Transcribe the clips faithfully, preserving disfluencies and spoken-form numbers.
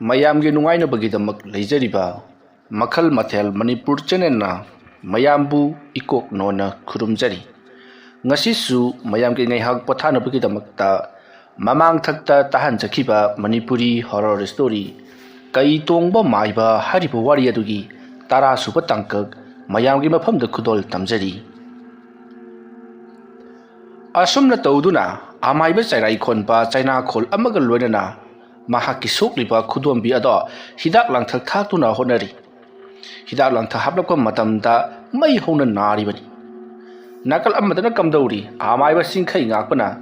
ꯃꯌꯥꯝꯒꯤ ꯅꯨꯡꯉꯥꯏꯅꯕꯒꯤꯗꯃꯛ ꯂꯩꯖꯔꯤꯕ ꯃꯈꯜ ꯃꯊꯦꯜ ꯃꯅꯤꯄꯨꯔ ꯆꯦꯅꯦꯜꯅ ꯃꯌꯥꯝꯕꯨ ꯏꯀꯣꯛ ꯅꯣꯟꯅ ꯈꯨꯔꯨꯝꯖꯔꯤ꯫ ꯉꯁꯤꯁꯨ ꯃꯌꯥꯝꯒꯤ ꯉꯥꯏꯍꯥꯛ ꯄꯣꯊꯥꯅꯕꯒꯤꯗꯃꯛꯇ ꯃꯃꯥꯡꯊꯛꯇ ꯇꯥꯍꯟꯖꯈꯤꯕ ꯃꯅꯤꯄꯨꯔꯤ ꯍꯣꯔꯣꯔ ꯁ꯭ꯇꯣꯔꯤ ꯀꯩ ꯇꯣꯡꯕ ꯃꯥꯏꯕ ꯍꯥꯏꯔꯤꯕ ꯋꯥꯔꯤ ꯑꯗꯨꯒꯤ ꯇꯔꯥ ꯁꯨꯕ ꯇꯥꯡꯀꯛ ꯃꯌꯥꯝꯒꯤ ꯃꯐꯝꯗ ꯈꯨꯗꯣꯜ ꯇꯝꯖꯔꯤ꯫ ꯑꯁꯨꯝꯅ ꯇꯧꯗꯨꯅ ꯑꯃꯥꯏꯕ ꯆꯩꯔꯥꯏ ꯈꯣꯟꯕ ꯆꯩꯅꯥꯈꯣꯜ ꯑꯃꯒ ꯂꯣꯏꯅꯅ ꯃꯍꯥꯛꯀꯤ ꯁꯣꯛꯂꯤꯕ ꯈꯨꯗꯣꯝꯕꯤ ꯑꯗꯣ ꯍꯤꯗꯥꯛ ꯂꯥꯡꯊꯛ ꯊꯥꯛꯇꯨꯅ ꯍꯣꯠꯅꯔꯤ꯫ ꯍꯤꯗꯥꯛ ꯂꯥꯡꯊꯛ ꯍꯥꯞꯂꯛꯄ ꯃꯇꯝꯗ ꯃꯩ ꯍꯧꯅ ꯅꯥꯔꯤꯕꯅꯤ꯫ ꯅꯥꯀꯜ ꯑꯃꯗꯅ ꯀꯝꯗꯧꯔꯤ? ꯑꯃꯥꯏꯕ ꯆꯤꯡꯈꯩ ꯉꯥꯛꯄꯅ,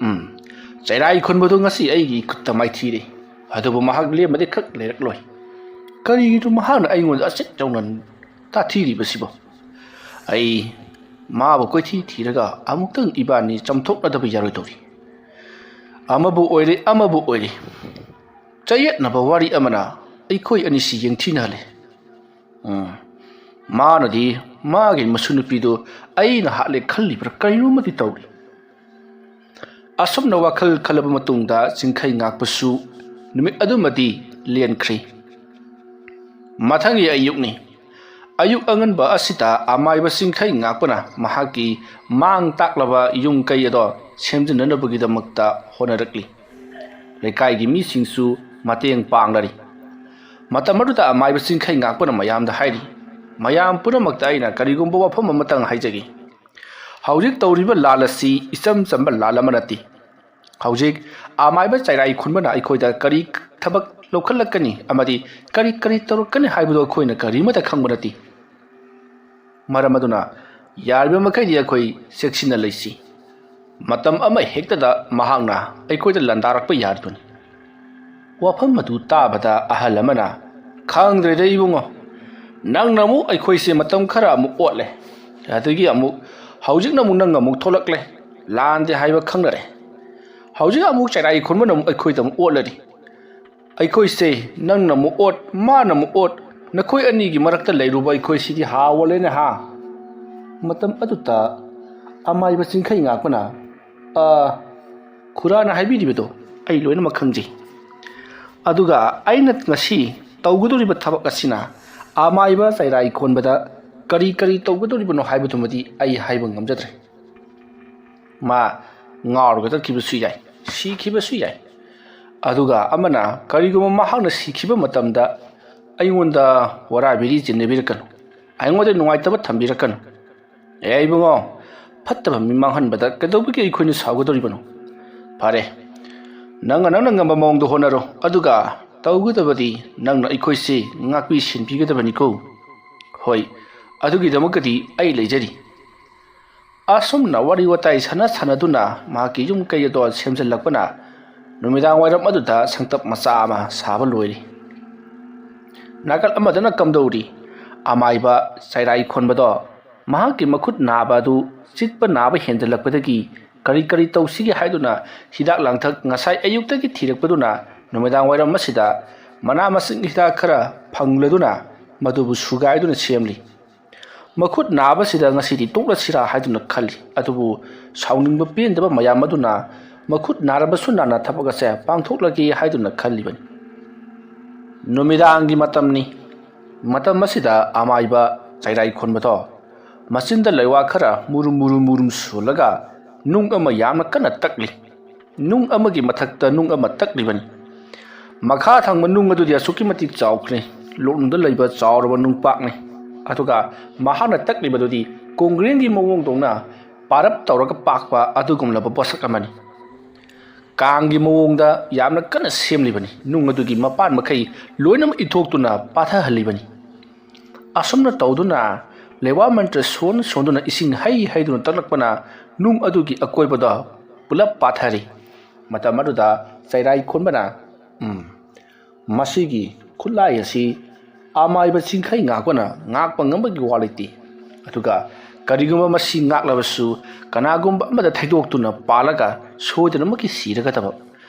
"ꯎꯝ, ꯆꯩꯔꯥꯏ ꯈꯨꯟꯕꯗꯨ ꯉꯁꯤ ꯑꯩꯒꯤ ꯈꯨꯠꯇ ꯃꯥꯏꯊꯤꯔꯦ꯫ ꯑꯗꯨꯕꯨ ꯃꯍꯥꯛ ꯂꯦꯝꯕꯗꯤ ꯈꯛ ꯂꯩꯔꯛꯂꯣꯏ꯫ ꯀꯔꯤꯒꯤꯅꯣ ꯃꯍꯥꯛꯅ ꯑꯩꯉꯣꯟꯗ ꯑꯆꯦꯠ ꯌꯧꯅ ꯇꯥꯊꯤꯔꯤꯕꯁꯤꯕꯣ? ꯑꯩ ꯃꯥꯕꯨ ꯀꯣꯏꯊꯤ ꯊꯤꯔꯒ ꯑꯃꯨꯛꯇꯪ ꯏꯕꯥꯅꯤ ꯆꯥꯝꯊꯣꯛꯅꯗꯕ ꯌꯥꯔꯣꯏꯗꯧꯔꯤ꯫ ꯑꯃꯕꯨ ꯑꯣꯏꯔꯦ, ꯑꯃꯕꯨ ꯑꯣꯏꯔꯦ, ꯆꯌꯦꯠꯅꯕ ꯋꯥꯔꯤ ꯑꯃꯅ ꯑꯩꯈꯣꯏ ꯑꯅꯤꯁꯤ ꯌꯦꯡꯊꯤꯅꯍꯜꯂꯦ꯫ ꯎꯝ, ꯃꯥꯅꯗꯤ ꯃꯥꯒꯤ ꯃꯁꯨ ꯅꯨꯄꯤꯗꯨ ꯑꯩꯅ ꯍꯥꯠꯂꯦ ꯈꯜꯂꯤꯕ꯭ꯔꯥ ꯀꯔꯤꯅꯣꯃꯗꯤ ꯇꯧꯔꯤ꯫" ꯑꯁꯨꯝꯅ ꯋꯥꯈꯜ ꯈꯜꯂꯕ ꯃꯇꯨꯡꯗ ꯆꯤꯡꯈꯩ ꯉꯥꯛꯄꯁꯨ ꯅꯨꯃꯤꯠ ꯑꯗꯨꯃꯗꯤ ꯂꯦꯟꯈ꯭ꯔꯦ꯫ ꯃꯊꯪꯒꯤ ꯑꯌꯨꯛꯅꯤ꯫ ꯑꯌꯨꯛ ꯑꯉꯟꯕ ꯑꯁꯤꯗ ꯑꯃꯥꯏꯕ ꯆꯤꯡꯈꯩ ꯉꯥꯛꯄꯅ ꯃꯍꯥꯛꯀꯤ ꯃꯥꯡ ꯇꯥꯛꯂꯕ ꯌꯨꯝ ꯀꯩ ꯑꯗꯣ ꯁꯦꯝꯖꯤꯟꯅꯅꯕꯒꯤꯗꯃꯛꯇ ꯍꯣꯠꯅꯔꯛꯂꯤ꯫ ꯂꯩꯀꯥꯏꯒꯤ ꯃꯤꯁꯤꯡꯁꯨ ꯃꯇꯦꯡ ꯄꯥꯡꯅꯔꯤ꯫ ꯃꯇꯝ ꯑꯗꯨꯗ ꯑꯃꯥꯏꯕ ꯆꯤꯡꯈꯩ ꯉꯥꯛꯄꯅ ꯃꯌꯥꯝꯗ ꯍꯥꯏꯔꯤ, "ꯃꯌꯥꯝ ꯄꯨꯝꯅꯃꯛꯇ ꯑꯩꯅ ꯀꯔꯤꯒꯨꯝꯕ ꯋꯥꯐꯝ ꯑꯃꯇꯪ ꯍꯥꯏꯖꯒꯦ꯫ ꯍꯧꯖꯤꯛ ꯇꯧꯔꯤꯕ ꯂꯥꯜ ꯑꯁꯤ ꯏꯆꯝ ꯆꯝꯕ ꯂꯥꯜ ꯑꯃ ꯅꯠꯇꯦ꯫ ꯍꯧꯖꯤꯛ ꯑꯃꯥꯏꯕ ꯆꯩꯔꯥꯏ ꯈꯨꯟꯕꯅ ꯑꯩꯈꯣꯏꯗ ꯀꯔꯤ ꯊꯕꯛ ꯂꯧꯈꯠꯂꯛꯀꯅꯤ ꯑꯃꯗꯤ ꯀꯔꯤ ꯀꯔꯤ ꯇꯧꯔꯛꯀꯅꯤ ꯍꯥꯏꯕꯗꯨ ꯑꯩꯈꯣꯏꯅ ꯀꯔꯤꯃꯠꯇ ꯈꯪꯕ ꯅꯠꯇꯦ꯫ ꯃꯔꯝ ꯑꯗꯨꯅ ꯌꯥꯔꯤꯕ ꯃꯈꯩꯗꯤ ꯑꯩꯈꯣꯏ ꯆꯦꯛꯁꯤꯟꯅ ꯂꯩꯁꯤ꯫ ꯃꯇꯝ ꯑꯃ ꯍꯦꯛꯇꯗ ꯃꯍꯥꯛꯅ ꯑꯩꯈꯣꯏꯗ ꯂꯥꯟꯗꯥꯔꯛꯄ ꯌꯥꯔꯤꯕꯅꯤ꯫" ꯋꯥꯐꯝ ꯑꯗꯨ ꯇꯥꯕꯗ ꯑꯍꯜ ꯑꯃꯅ, "ꯈꯪꯗ꯭ꯔꯦꯗ ꯏꯕꯨꯡꯉꯣ, ꯅꯪꯅ ꯑꯃꯨꯛ ꯑꯩꯈꯣꯏꯁꯦ ꯃꯇꯝ ꯈꯔ ꯑꯃꯨꯛ ꯑꯣꯠꯂꯦ, ꯑꯗꯒꯤ ꯑꯃꯨꯛ ꯍꯧꯖꯤꯛꯅ ꯑꯃꯨꯛ ꯅꯪ ꯑꯃꯨꯛ ꯊꯣꯛꯂꯛꯂꯦ꯫ ꯂꯥꯟꯗꯦ ꯍꯥꯏꯕ ꯈꯪꯅꯔꯦ꯫ ꯍꯧꯖꯤꯛ ꯑꯃꯨꯛ ꯆꯩꯔꯥꯏ ꯈꯨꯟꯕꯅ ꯑꯃꯨꯛ ꯑꯩꯈꯣꯏꯗ ꯑꯃꯨꯛ ꯑꯣꯠꯂꯅꯤ꯫ ꯑꯩꯈꯣꯏꯁꯦ ꯅꯪꯅ ꯑꯃꯨꯛ ꯑꯣꯠ, ꯃꯥꯅ ꯑꯃꯨꯛ ꯑꯣꯠ, ꯅꯈꯣꯏ ꯑꯅꯤꯒꯤ ꯃꯔꯛꯇ ꯂꯩꯔꯨꯕ ꯑꯩꯈꯣꯏꯁꯤꯗꯤ ꯍꯥꯎꯋꯣꯂꯦꯅꯦ ꯍꯥ?" ꯃꯇꯝ ꯑꯗꯨꯗ ꯑꯃꯥꯏꯕ ꯆꯤꯡꯈꯩ ꯉꯥꯛꯄꯅ, "ꯑ, ꯈꯨꯔꯥꯅ ꯍꯥꯏꯕꯤꯔꯤꯕꯗꯣ ꯑꯩ ꯂꯣꯏꯅꯃꯛ ꯈꯪꯖꯩ꯫ ꯑꯗꯨꯒ ꯑꯩꯅ ꯉꯁꯤ ꯇꯧꯒꯗꯧꯔꯤꯕ ꯊꯕꯛ ꯑꯁꯤꯅ ꯑꯃꯥꯏꯕ ꯆꯩꯔꯥꯏ ꯈꯣꯟꯕꯗ ꯀꯔꯤ ꯀꯔꯤ ꯇꯧꯒꯗꯧꯔꯤꯕꯅꯣ ꯍꯥꯏꯕꯗꯨꯃꯗꯤ ꯑꯩ ꯍꯥꯏꯕ ꯉꯝꯖꯗ꯭ꯔꯦ꯫ ꯃꯥ ꯉꯥꯎꯔꯒ ꯆꯠꯈꯤꯕꯁꯨ ꯌꯥꯏ, ꯁꯤꯈꯤꯕꯁꯨ ꯌꯥꯏ꯫ ꯑꯗꯨꯒ ꯑꯃꯅ, ꯀꯔꯤꯒꯨꯝꯕ ꯃꯍꯥꯛꯅ ꯁꯤꯈꯤꯕ ꯃꯇꯝꯗ ꯑꯩꯉꯣꯟꯗ ꯋꯥꯔꯥꯕꯤꯔꯤ ꯆꯤꯟꯅꯕꯤꯔꯛꯀꯅꯨ, ꯑꯩꯉꯣꯟꯗ ꯅꯨꯡꯉꯥꯏꯇꯕ ꯊꯝꯕꯤꯔꯛꯀꯅꯨ꯫ ꯑꯦ ꯏꯕꯨꯡꯉꯣ, ꯐꯠꯇꯕ ꯃꯤ ꯃꯥꯡꯍꯟꯕꯗ ꯀꯩꯗꯧꯕꯒꯤ ꯑꯩꯈꯣꯏꯅ ꯁꯥꯎꯒꯗꯧꯔꯤꯕꯅꯣ? ꯐꯔꯦ, ꯅꯪꯅ ꯅꯪꯅ ꯉꯝꯕ ꯃꯑꯣꯡꯗ ꯍꯣꯠꯅꯔꯣ, ꯑꯗꯨꯒ ꯇꯧꯒꯗꯕꯗꯤ ꯅꯪꯅ ꯑꯩꯈꯣꯏꯁꯦ ꯉꯥꯛꯄꯤ ꯁꯦꯟꯕꯤꯒꯗꯕꯅꯤꯀꯣ꯫ ꯍꯣꯏ, ꯑꯗꯨꯒꯤꯗꯃꯛꯇꯗꯤ ꯑꯩ ꯂꯩꯖꯔꯤ꯫ ꯑꯁꯨꯝꯅ ꯋꯥꯔꯤ ꯋꯥꯇꯥꯏ ꯁꯥꯟꯅ ꯁꯥꯟꯅꯗꯨꯅ ꯃꯍꯥꯛꯀꯤ ꯌꯨꯝ ꯀꯩ ꯑꯗꯣ ꯁꯦꯝꯖꯤꯜꯂꯛꯄꯅ ꯅꯨꯃꯤꯗꯥꯡ ꯋꯥꯏꯔꯝ ꯑꯗꯨꯗ ꯁꯪꯇꯞ ꯃꯆꯥ ꯑꯃ ꯁꯥꯕ ꯂꯣꯏꯔꯤ꯫ ꯅꯥꯀꯜ ꯑꯃꯗꯅ ꯀꯝꯗꯧꯔꯤ? ꯑꯃꯥꯏꯕ ꯆꯩꯔꯥꯏ ꯈꯣꯟꯕꯗꯣ ꯃꯍꯥꯛꯀꯤ ꯃꯈꯨꯠ ꯅꯥꯕ ꯑꯗꯨ ꯆꯤꯛꯄ ꯅꯥꯕ ꯍꯦꯟꯖꯜꯂꯛꯄꯗꯒꯤ ꯀꯔꯤ ꯀꯔꯤ ꯇꯧꯁꯤꯒꯦ ꯍꯥꯏꯗꯨꯅ ꯍꯤꯗꯥꯛ ꯂꯥꯡꯊꯛ ꯉꯁꯥꯏ ꯑꯌꯨꯛꯇꯒꯤ ꯊꯤꯔꯛꯄꯗꯨꯅ ꯅꯨꯃꯤꯗꯥꯡ ꯋꯥꯏꯔꯝ ꯑꯁꯤꯗ ꯃꯅꯥ ꯃꯁꯤꯡ ꯍꯤꯗꯥꯛ ꯈꯔ ꯐꯪꯂꯗꯨꯅ ꯃꯗꯨꯕꯨ ꯁꯨꯒꯥꯏꯗꯨꯅ ꯁꯦꯝꯂꯤ꯫ ꯃꯈꯨꯠ ꯅꯥꯕꯁꯤꯗ ꯉꯁꯤꯗꯤ ꯇꯣꯛꯂꯁꯤꯔꯥ ꯍꯥꯏꯗꯨꯅ ꯈꯜꯂꯤ꯫ ꯑꯗꯨꯕꯨ ꯁꯥꯎꯅꯤꯡꯕ ꯄꯦꯟꯗꯕ ꯃꯌꯥꯝ ꯑꯗꯨꯅ ꯃꯈꯨꯠ ꯅꯥꯔꯕꯁꯨ ꯅꯥꯅ ꯊꯕꯛ ꯑꯁꯦ ꯄꯥꯡꯊꯣꯛꯂꯒꯦ ꯍꯥꯏꯗꯨꯅ ꯈꯜꯂꯤꯕꯅꯤ꯫ ꯅꯨꯃꯤꯗꯥꯡꯒꯤ ꯃꯇꯝꯅꯤ꯫ ꯃꯇꯝ ꯑꯁꯤꯗ ꯑꯃꯥꯏꯕ ꯆꯩꯔꯥꯏ ꯈꯣꯟꯕꯗꯣ ꯃꯆꯤꯟꯗ ꯂꯩꯋꯥ ꯈꯔ ꯃꯨꯔꯨꯝ ꯃꯨꯔꯨꯝ ꯃꯨꯔꯨꯝ ꯁꯨꯍꯜꯂꯒ ꯅꯨꯡ ꯑꯃ ꯌꯥꯝꯅ ꯀꯟꯅ ꯇꯛꯂꯤ꯫ ꯅꯨꯡ ꯑꯃꯒꯤ ꯃꯊꯛꯇ ꯅꯨꯡ ꯑꯃ ꯇꯛꯂꯤꯕꯅꯤ꯫ ꯃꯈꯥ ꯊꯪꯕ ꯅꯨꯡ ꯑꯗꯨꯗꯤ ꯑꯁꯨꯛꯀꯤ ꯃꯇꯤꯛ ꯆꯥꯎꯈ꯭ꯔꯦ꯫ ꯂꯣꯛꯅꯨꯡꯗ ꯂꯩꯕ ꯆꯥꯎꯔꯕ ꯅꯨꯡꯄꯥꯛꯅꯤ꯫ ꯑꯗꯨꯒ ꯃꯍꯥꯛꯅ ꯇꯛꯂꯤꯕꯗꯨꯗꯤ ꯀꯣꯡꯒ꯭ꯔꯦꯟꯒꯤ ꯃꯑꯣꯡꯗꯧꯅ ꯄꯥꯔꯞ ꯇꯧꯔꯒ ꯄꯥꯛꯄ ꯑꯗꯨꯒꯨꯝꯂꯕ ꯄꯣꯠꯁꯛ ꯑꯃꯅꯤ꯫ ꯀꯥꯡꯒꯤ ꯃꯑꯣꯡꯗ ꯌꯥꯝꯅ ꯀꯟꯅ ꯁꯦꯝꯂꯤꯕꯅꯤ꯫ ꯅꯨꯡ ꯑꯗꯨꯒꯤ ꯃꯄꯥꯟ ꯃꯈꯩ ꯂꯣꯏꯅꯃꯛ ꯏꯊꯣꯛꯇꯨꯅ ꯄꯥꯊꯍꯜꯂꯤꯕꯅꯤ꯫ ꯑꯁꯨꯝꯅ ꯇꯧꯗꯨꯅ ꯂꯩꯋꯥ ꯃꯟꯇ꯭ꯔ ꯁꯣꯟ ꯁꯣꯟꯗꯨꯅ ꯏꯁꯤꯡ ꯍꯩ ꯍꯩꯗꯨꯅ ꯇꯛꯂꯛꯄꯅ ꯅꯨꯡ ꯑꯗꯨꯒꯤ ꯑꯀꯣꯏꯕꯗ ꯄꯨꯂꯞ ꯄꯥꯊꯔꯤ꯫ ꯃꯇꯝ ꯑꯗꯨꯗ ꯆꯩꯔꯥꯏ ꯈꯣꯟꯕꯅ, "ꯎꯝ, ꯃꯁꯤꯒꯤ ꯈꯨꯠꯂꯥꯏ ꯑꯁꯤ ꯑꯃꯥꯏꯕ ꯆꯤꯡꯈꯩ ꯉꯥꯛꯄꯅ ꯉꯥꯛꯄ ꯉꯝꯕꯒꯤ ꯋꯥ ꯂꯩꯇꯦ꯫ ꯑꯗꯨꯒ ꯀꯔꯤꯒꯨꯝꯕ ꯃꯁꯤ ꯉꯥꯛꯂꯕꯁꯨ ꯀꯅꯥꯒꯨꯝꯕ ꯑꯃꯗ ꯊꯩꯗꯣꯛꯇꯨꯅ ꯄꯥꯜꯂꯒ ꯁꯣꯏꯗꯅꯃꯛꯀꯤ ꯁꯤꯔꯒꯗꯕ꯫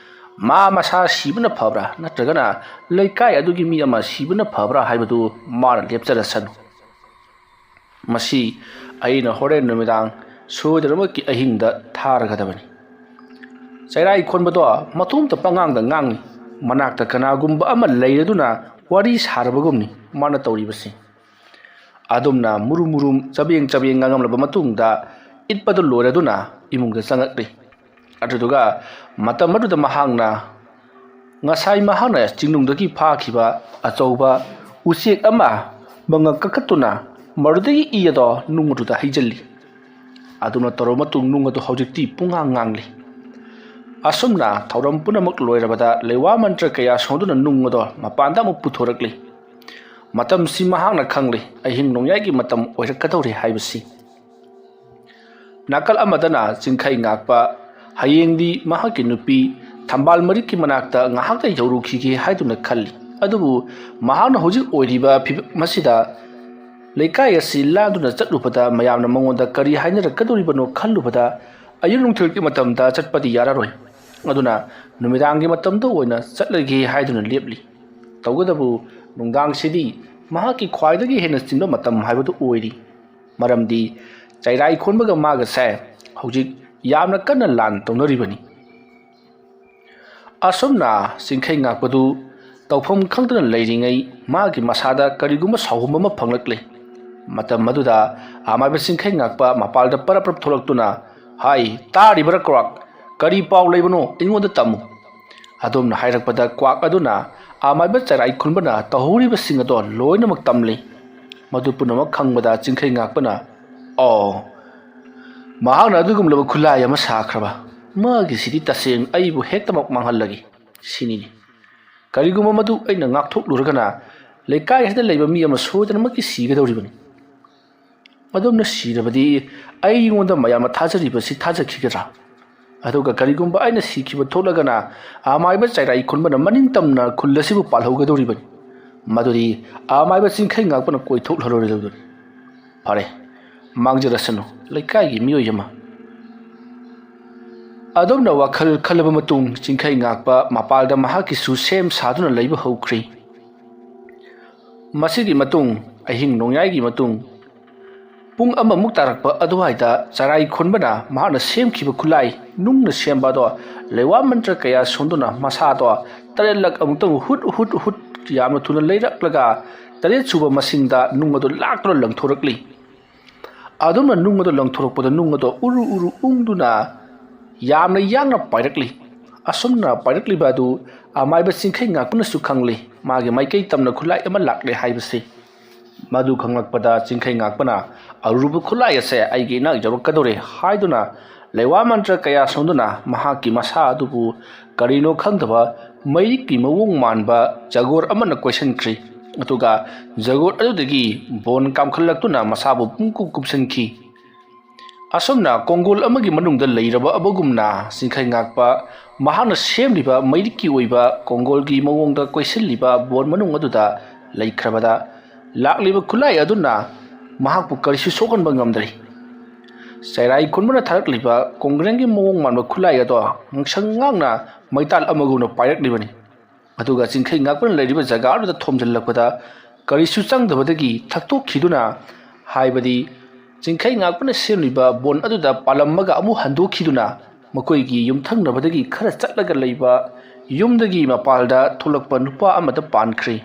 ꯃꯥ ꯃꯁꯥ ꯁꯤꯕꯅ ꯐꯕ꯭ꯔꯥ ꯅꯠꯇ꯭ꯔꯒꯅ ꯂꯩꯀꯥꯏ ꯑꯗꯨꯒꯤ ꯃꯤ ꯑꯃ ꯁꯤꯕꯅ ꯐꯕ꯭ꯔꯥ ꯍꯥꯏꯕꯗꯨ ꯃꯥꯅ ꯂꯦꯞꯆꯔꯁꯅꯨ꯫ ꯃꯁꯤ ꯑꯩꯅ ꯍꯣꯔꯦꯟ ꯅꯨꯃꯤꯗꯥꯡ ꯁꯣꯏꯗꯅꯃꯛꯀꯤ ꯑꯍꯤꯡꯗ ꯊꯥꯔꯒꯗꯕꯅꯤ꯫" ꯆꯩꯔꯥꯏ ꯈꯣꯟꯕꯗꯣ ꯃꯇꯣꯝꯇ ꯄꯉꯥꯡꯗ ꯉꯥꯡꯏ꯫ ꯃꯅꯥꯛꯇ ꯀꯅꯥꯒꯨꯝꯕ ꯑꯃ ꯂꯩꯔꯗꯨꯅ ꯋꯥꯔꯤ ꯁꯥꯔꯕꯒꯨꯝꯅꯤ ꯃꯥꯅ ꯇꯧꯔꯤꯕꯁꯤ꯫ ꯑꯗꯨꯝꯅ ꯃꯨꯔꯨꯝ ꯃꯨꯔꯨꯝ ꯆꯕꯦꯡ ꯆꯕꯦꯡ ꯉꯥꯡꯉꯝꯂꯕ ꯃꯇꯨꯡꯗ ꯏꯠꯄꯗꯨ ꯂꯣꯏꯔꯗꯨꯅ ꯏꯃꯨꯡꯗ ꯆꯪꯉꯛꯂꯤ꯫ ꯑꯗꯨꯗꯨꯒ ꯃꯇꯝ ꯑꯗꯨꯗ ꯃꯍꯥꯛꯅ ꯉꯁꯥꯏ ꯃꯍꯥꯛꯅ ꯆꯤꯡꯅꯨꯡꯗꯒꯤ ꯐꯥꯈꯤꯕ ꯑꯆꯧꯕ ꯎꯆꯦꯛ ꯑꯃ ꯃꯉꯛ ꯀꯛꯈꯠꯇꯨꯅ ꯃꯗꯨꯗꯒꯤ ꯏ ꯑꯗꯣ ꯅꯨꯡ ꯑꯗꯨꯗ ꯍꯩꯖꯤꯜꯂꯤ꯫ ꯑꯗꯨꯅ ꯇꯧꯔꯕ ꯃꯇꯨꯡ ꯅꯨꯡ ꯑꯗꯨ ꯍꯧꯖꯤꯛꯇꯤ ꯄꯨꯡꯍꯥꯡ ꯍꯥꯡꯂꯤ꯫ ꯑꯁꯨꯝꯅ ꯊꯧꯔꯝ ꯄꯨꯝꯅꯃꯛ ꯂꯣꯏꯔꯕꯗ ꯂꯩꯋꯥ ꯃꯟꯇ꯭ꯔ ꯀꯌꯥ ꯁꯣꯟꯗꯨꯅ ꯅꯨꯡ ꯑꯗꯣ ꯃꯄꯥꯟꯗ ꯑꯃꯨꯛ ꯄꯨꯊꯣꯔꯛꯂꯤ꯫ ꯃꯇꯝꯁꯤ ꯃꯍꯥꯛꯅ ꯈꯪꯂꯤ, ꯑꯍꯤꯡ ꯅꯣꯡꯌꯥꯏꯒꯤ ꯃꯇꯝ ꯑꯣꯏꯔꯛꯀꯗꯧꯔꯦ ꯍꯥꯏꯕꯁꯤ꯫ ꯅꯥꯀꯜ ꯑꯃꯗꯅ ꯆꯤꯡꯈꯩ ꯉꯥꯛꯄ ꯍꯌꯦꯡꯗꯤ ꯃꯍꯥꯛꯀꯤ ꯅꯨꯄꯤ ꯊꯝꯕꯥꯜ ꯃꯔꯤꯛꯀꯤ ꯃꯅꯥꯛꯇ ꯉꯥꯏꯍꯥꯛꯇ ꯌꯧꯔꯨꯈꯤꯒꯦ ꯍꯥꯏꯗꯨꯅ ꯈꯜꯂꯤ꯫ ꯑꯗꯨꯕꯨ ꯃꯍꯥꯛꯅ ꯍꯧꯖꯤꯛ ꯑꯣꯏꯔꯤꯕ ꯐꯤꯕꯝ ꯑꯁꯤꯗ ꯂꯩꯀꯥꯏ ꯑꯁꯤ ꯂꯥꯟꯗꯨꯅ ꯆꯠꯂꯨꯕꯗ ꯃꯌꯥꯝꯅ ꯃꯉꯣꯟꯗ ꯀꯔꯤ ꯍꯥꯏꯅꯔꯛꯀꯗꯧꯔꯤꯕꯅꯣ ꯈꯜꯂꯨꯕꯗ ꯑꯌꯨꯛ ꯅꯨꯡꯊꯤꯜꯒꯤ ꯃꯇꯝꯗ ꯆꯠꯄꯗꯤ ꯌꯥꯔꯔꯣꯏ꯫ ꯑꯗꯨꯅ ꯅꯨꯃꯤꯗꯥꯡꯒꯤ ꯃꯇꯝꯗ ꯑꯣꯏꯅ ꯆꯠꯂꯒꯦ ꯍꯥꯏꯗꯨꯅ ꯂꯦꯞꯂꯤ꯫ ꯇꯧꯕꯇꯕꯨ ꯅꯨꯡꯗꯥꯡꯁꯤꯗꯤ ꯃꯍꯥꯛꯀꯤ ꯈ꯭ꯋꯥꯏꯗꯒꯤ ꯍꯦꯟꯅ ꯆꯤꯟꯕ ꯃꯇꯝ ꯍꯥꯏꯕꯗꯨ ꯑꯣꯏꯔꯤ꯫ ꯃꯔꯝꯗꯤ ꯆꯩꯔꯥꯏ ꯈꯣꯟꯕꯒ ꯃꯥꯒꯁꯦ ꯍꯧꯖꯤꯛ ꯌꯥꯝꯅ ꯀꯟꯅ ꯂꯥꯟ ꯇꯧꯅꯔꯤꯕꯅꯤ꯫ ꯑꯁꯨꯝꯅ ꯆꯤꯡꯈꯩ ꯉꯥꯛꯄꯗꯨ ꯇꯧꯐꯝ ꯈꯪꯗꯅ ꯂꯩꯔꯤꯉꯩ ꯃꯥꯒꯤ ꯃꯁꯥꯗ ꯀꯔꯤꯒꯨꯝꯕ ꯁꯥꯎꯍꯨꯝ ꯑꯃ ꯐꯪꯂꯛꯂꯦ꯫ ꯃꯇꯝ ꯑꯗꯨꯗ ꯑꯃꯥꯏꯕ ꯆꯤꯡꯈꯩ ꯉꯥꯛꯄ ꯃꯄꯥꯜꯗ ꯄꯔꯞ ꯄꯔꯞ ꯊꯣꯛꯂꯛꯇꯨꯅ, "ꯍꯥꯏ, ꯇꯥꯔꯤꯕꯔꯥ ꯀ꯭ꯋꯥꯛ? ꯀꯔꯤ ꯄꯥꯎ ꯂꯩꯕꯅꯣ? ꯑꯩꯉꯣꯟꯗ ꯇꯝꯃꯨ꯫" ꯑꯗꯣꯝꯅ ꯍꯥꯏꯔꯛꯄꯗ ꯀ꯭ꯋꯥꯛ ꯑꯗꯨꯅ ꯑꯃꯥꯏꯕ ꯆꯩꯔꯥꯏ ꯈꯨꯟꯕꯅ ꯇꯧꯍꯧꯔꯤꯕꯁꯤꯡ ꯑꯗꯣ ꯂꯣꯏꯅꯃꯛ ꯇꯝꯂꯤ꯫ ꯃꯗꯨ ꯄꯨꯝꯅꯃꯛ ꯈꯪꯕꯗ ꯆꯤꯡꯈꯩ ꯉꯥꯛꯄꯅ, "ꯑꯣ, ꯃꯍꯥꯛꯅ ꯑꯗꯨꯒꯨꯝꯂꯕ ꯈꯨꯠꯂꯥꯏ ꯑꯃ ꯁꯥꯈ꯭ꯔꯕ? ꯃꯥꯒꯤꯁꯤꯗꯤ ꯇꯁꯦꯡꯅ ꯑꯩꯕꯨ ꯍꯦꯛꯇꯃꯛ ꯃꯥꯡꯍꯜꯂꯒꯦ ꯁꯤꯅꯤꯅꯦ꯫ ꯀꯔꯤꯒꯨꯝꯕ ꯃꯗꯨ ꯑꯩꯅ ꯉꯥꯛꯊꯣꯛꯂꯨꯔꯒꯅ ꯂꯩꯀꯥꯏ ꯑꯁꯤꯗ ꯂꯩꯕ ꯃꯤ ꯑꯃ ꯁꯣꯏꯗꯅꯃꯛꯀꯤ ꯁꯤꯒꯗꯧꯔꯤꯕꯅꯤ꯫ ꯑꯗꯨꯝꯅ ꯁꯤꯔꯕꯗꯤ ꯑꯩꯉꯣꯟꯗ ꯃꯌꯥꯝꯅ ꯊꯥꯖꯔꯤꯕꯁꯤ ꯊꯥꯖꯈꯤꯒꯗ꯭ꯔꯥ? ꯑꯗꯨꯒ ꯀꯔꯤꯒꯨꯝꯕ ꯑꯩꯅ ꯁꯤꯈꯤꯕ ꯊꯣꯛꯂꯒꯅ ꯑꯃꯥꯏꯕ ꯆꯩꯔꯥꯏ ꯈꯨꯟꯕꯅ ꯃꯅꯤꯡ ꯇꯝꯅ ꯈꯨꯜ ꯑꯁꯤꯕꯨ ꯄꯥꯜꯍꯧꯒꯗꯧꯔꯤꯕꯅꯤ꯫ ꯃꯗꯨꯗꯤ ꯑꯃꯥꯏꯕ ꯆꯤꯡꯈꯩ ꯉꯥꯛꯄꯅ ꯀꯣꯏꯊꯣꯛꯂꯔꯣꯏꯗꯧꯔꯤꯕꯅꯤ꯫ ꯐꯔꯦ, ꯃꯥꯡꯖꯔꯁꯅꯨ, ꯂꯩꯀꯥꯏꯒꯤ ꯃꯤꯑꯣꯏ ꯑꯃ꯫" ꯑꯗꯣꯝꯅ ꯋꯥꯈꯜ ꯈꯜꯂꯕ ꯃꯇꯨꯡ ꯆꯤꯡꯈꯩ ꯉꯥꯛꯄ ꯃꯄꯥꯜꯗ ꯃꯍꯥꯛꯀꯤꯁꯨ ꯁꯦꯝ ꯁꯥꯗꯨꯅ ꯂꯩꯕ ꯍꯧꯈ꯭ꯔꯤ꯫ ꯃꯁꯤꯒꯤ ꯃꯇꯨꯡ ꯑꯍꯤꯡ ꯅꯣꯡꯌꯥꯏꯒꯤ ꯃꯇꯨꯡ ꯄꯨꯡ ꯑꯃꯃꯨꯛ ꯇꯥꯔꯛꯄ ꯑꯗꯨꯋꯥꯏꯗ ꯆꯔꯥꯏ ꯈꯨꯟꯕꯅ ꯃꯍꯥꯛꯅ ꯁꯦꯝꯈꯤꯕ ꯈꯨꯠꯂꯥꯏ ꯅꯨꯡꯅ ꯁꯦꯝꯕ ꯑꯗꯣ ꯂꯩꯋꯥ ꯃꯟꯇ꯭ꯔ ꯀꯌꯥ ꯁꯣꯟꯗꯨꯅ ꯃꯁꯥꯗꯣ ꯇꯔꯦꯠꯂꯛ ꯑꯃꯨꯛꯇꯪ ꯍꯨꯠ ꯍꯨꯠ ꯍꯨꯠ ꯌꯥꯝꯅ ꯊꯨꯅ ꯂꯩꯔꯛꯂꯒ ꯇꯔꯦꯠ ꯁꯨꯕ ꯃꯁꯤꯡꯗ ꯅꯨꯡ ꯑꯗꯨ ꯂꯥꯛꯇꯨꯅ ꯂꯪꯊꯣꯔꯛꯂꯤ꯫ ꯑꯗꯨꯝꯅ ꯅꯨꯡ ꯑꯗꯨ ꯂꯪꯊꯣꯔꯛꯄꯗ ꯅꯨꯡ ꯑꯗꯨ ꯎꯔꯨ ꯎꯔꯨ ꯎꯪꯗꯨꯅ ꯌꯥꯝꯅ ꯌꯥꯡꯅ ꯄꯥꯏꯔꯛꯂꯤ꯫ ꯑꯁꯨꯝꯅ ꯄꯥꯏꯔꯛꯂꯤꯕ ꯑꯗꯨ ꯑꯃꯥꯏꯕ ꯆꯤꯡꯈꯩ ꯉꯥꯛꯄꯅꯁꯨ ꯈꯪꯂꯤ꯫ ꯃꯥꯒꯤ ꯃꯥꯏꯀꯩ ꯇꯝꯅ ꯈꯨꯠꯂꯥꯏ ꯑꯃ ꯂꯥꯛꯂꯦ ꯍꯥꯏꯕꯁꯤ꯫ ꯃꯗꯨ ꯈꯪꯂꯛꯄꯗ ꯆꯤꯡꯈꯩ ꯉꯥꯛꯄꯅ ꯑꯔꯨꯕ ꯈꯨꯠꯂꯥꯏ ꯑꯁꯦ ꯑꯩꯒꯤ ꯏꯅꯥꯛ ꯌꯧꯔꯛꯀꯗꯧꯔꯦ ꯍꯥꯏꯗꯨꯅ ꯂꯩꯋꯥ ꯃꯟꯇ꯭ꯔ ꯀꯌꯥ ꯁꯣꯟꯗꯨꯅ ꯃꯍꯥꯛꯀꯤ ꯃꯁꯥ ꯑꯗꯨꯕꯨ ꯀꯔꯤꯅꯣ ꯈꯪꯗꯕ ꯃꯩꯔꯤꯛꯀꯤ ꯃꯑꯣꯡ ꯃꯥꯟꯕ ꯖꯒꯣꯔ ꯑꯃꯅ ꯀꯣꯏꯁꯤꯟꯈ꯭ꯔꯤ꯫ ꯑꯗꯨꯒ ꯖꯒꯣꯔ ꯑꯗꯨꯗꯒꯤ ꯕꯣꯟ ꯀꯥꯝꯈꯠꯂꯛꯇꯨꯅ ꯃꯁꯥꯕꯨ ꯄꯨꯡꯀꯨꯞ ꯀꯨꯞꯁꯤꯟꯈꯤ꯫ ꯑꯁꯨꯝꯅ ꯀꯣꯡꯒꯣꯜ ꯑꯃꯒꯤ ꯃꯅꯨꯡꯗ ꯂꯩꯔꯕ ꯑꯕꯒꯨꯝꯅ ꯆꯤꯡꯈꯩ ꯉꯥꯛꯄ ꯃꯍꯥꯛꯅ ꯁꯦꯝꯂꯤꯕ ꯃꯩꯔꯤꯛꯀꯤ ꯑꯣꯏꯕ ꯀꯣꯡꯒꯣꯜꯒꯤ ꯃꯑꯣꯡꯗ ꯀꯣꯏꯁꯤꯜꯂꯤꯕ ꯕꯣꯟ ꯃꯅꯨꯡ ꯑꯗꯨꯗ ꯂꯩꯈ꯭ꯔꯕꯗ ꯂꯥꯛꯂꯤꯕ ꯈꯨꯠꯂꯥꯏ ꯑꯗꯨꯅ ꯃꯍꯥꯛꯄꯨ ꯀꯔꯤꯁꯨ ꯁꯣꯛꯍꯟꯕ ꯉꯝꯗ꯭ꯔꯤ꯫ ꯆꯩꯔꯥꯏ ꯈꯨꯟꯕꯅ ꯊꯥꯔꯛꯂꯤꯕ ꯀꯣꯡꯒ꯭ꯔꯦꯡꯒꯤ ꯃꯑꯣꯡ ꯃꯥꯟꯕ ꯈꯨꯠꯂꯥꯏ ꯑꯗꯣ ꯉꯛꯁꯪ ꯉꯥꯡꯅ ꯃꯩꯇꯥꯜ ꯑꯃꯒꯨꯝꯅ ꯄꯥꯏꯔꯛꯂꯤꯕꯅꯤ꯫ ꯑꯗꯨꯒ ꯆꯤꯡꯈꯩ ꯉꯥꯛꯄꯅ ꯂꯩꯔꯤꯕ ꯖꯒꯥ ꯑꯗꯨꯗ ꯊꯣꯝꯖꯤꯜꯂꯛꯄꯗ ꯀꯔꯤꯁꯨ ꯆꯪꯗꯕꯗꯒꯤ ꯊꯛꯇꯣꯛꯈꯤꯗꯨꯅ, ꯍꯥꯏꯕꯗꯤ ꯆꯤꯡꯈꯩ ꯉꯥꯛꯄꯅ ꯁꯦꯝꯂꯤꯕ ꯕꯣꯟ ꯑꯗꯨꯗ ꯄꯥꯜꯂꯝꯃꯒ ꯑꯃꯨꯛ ꯍꯟꯗꯣꯛꯈꯤꯗꯨꯅ ꯃꯈꯣꯏꯒꯤ ꯌꯨꯝꯊꯪꯅꯕꯗꯒꯤ ꯈꯔ ꯆꯠꯂꯒ ꯂꯩꯕ ꯌꯨꯝꯗꯒꯤ ꯃꯄꯥꯜꯗ ꯊꯣꯛꯂꯛꯄ ꯅꯨꯄꯥ ꯑꯃꯗ ꯄꯥꯟꯈ꯭ꯔꯤ꯫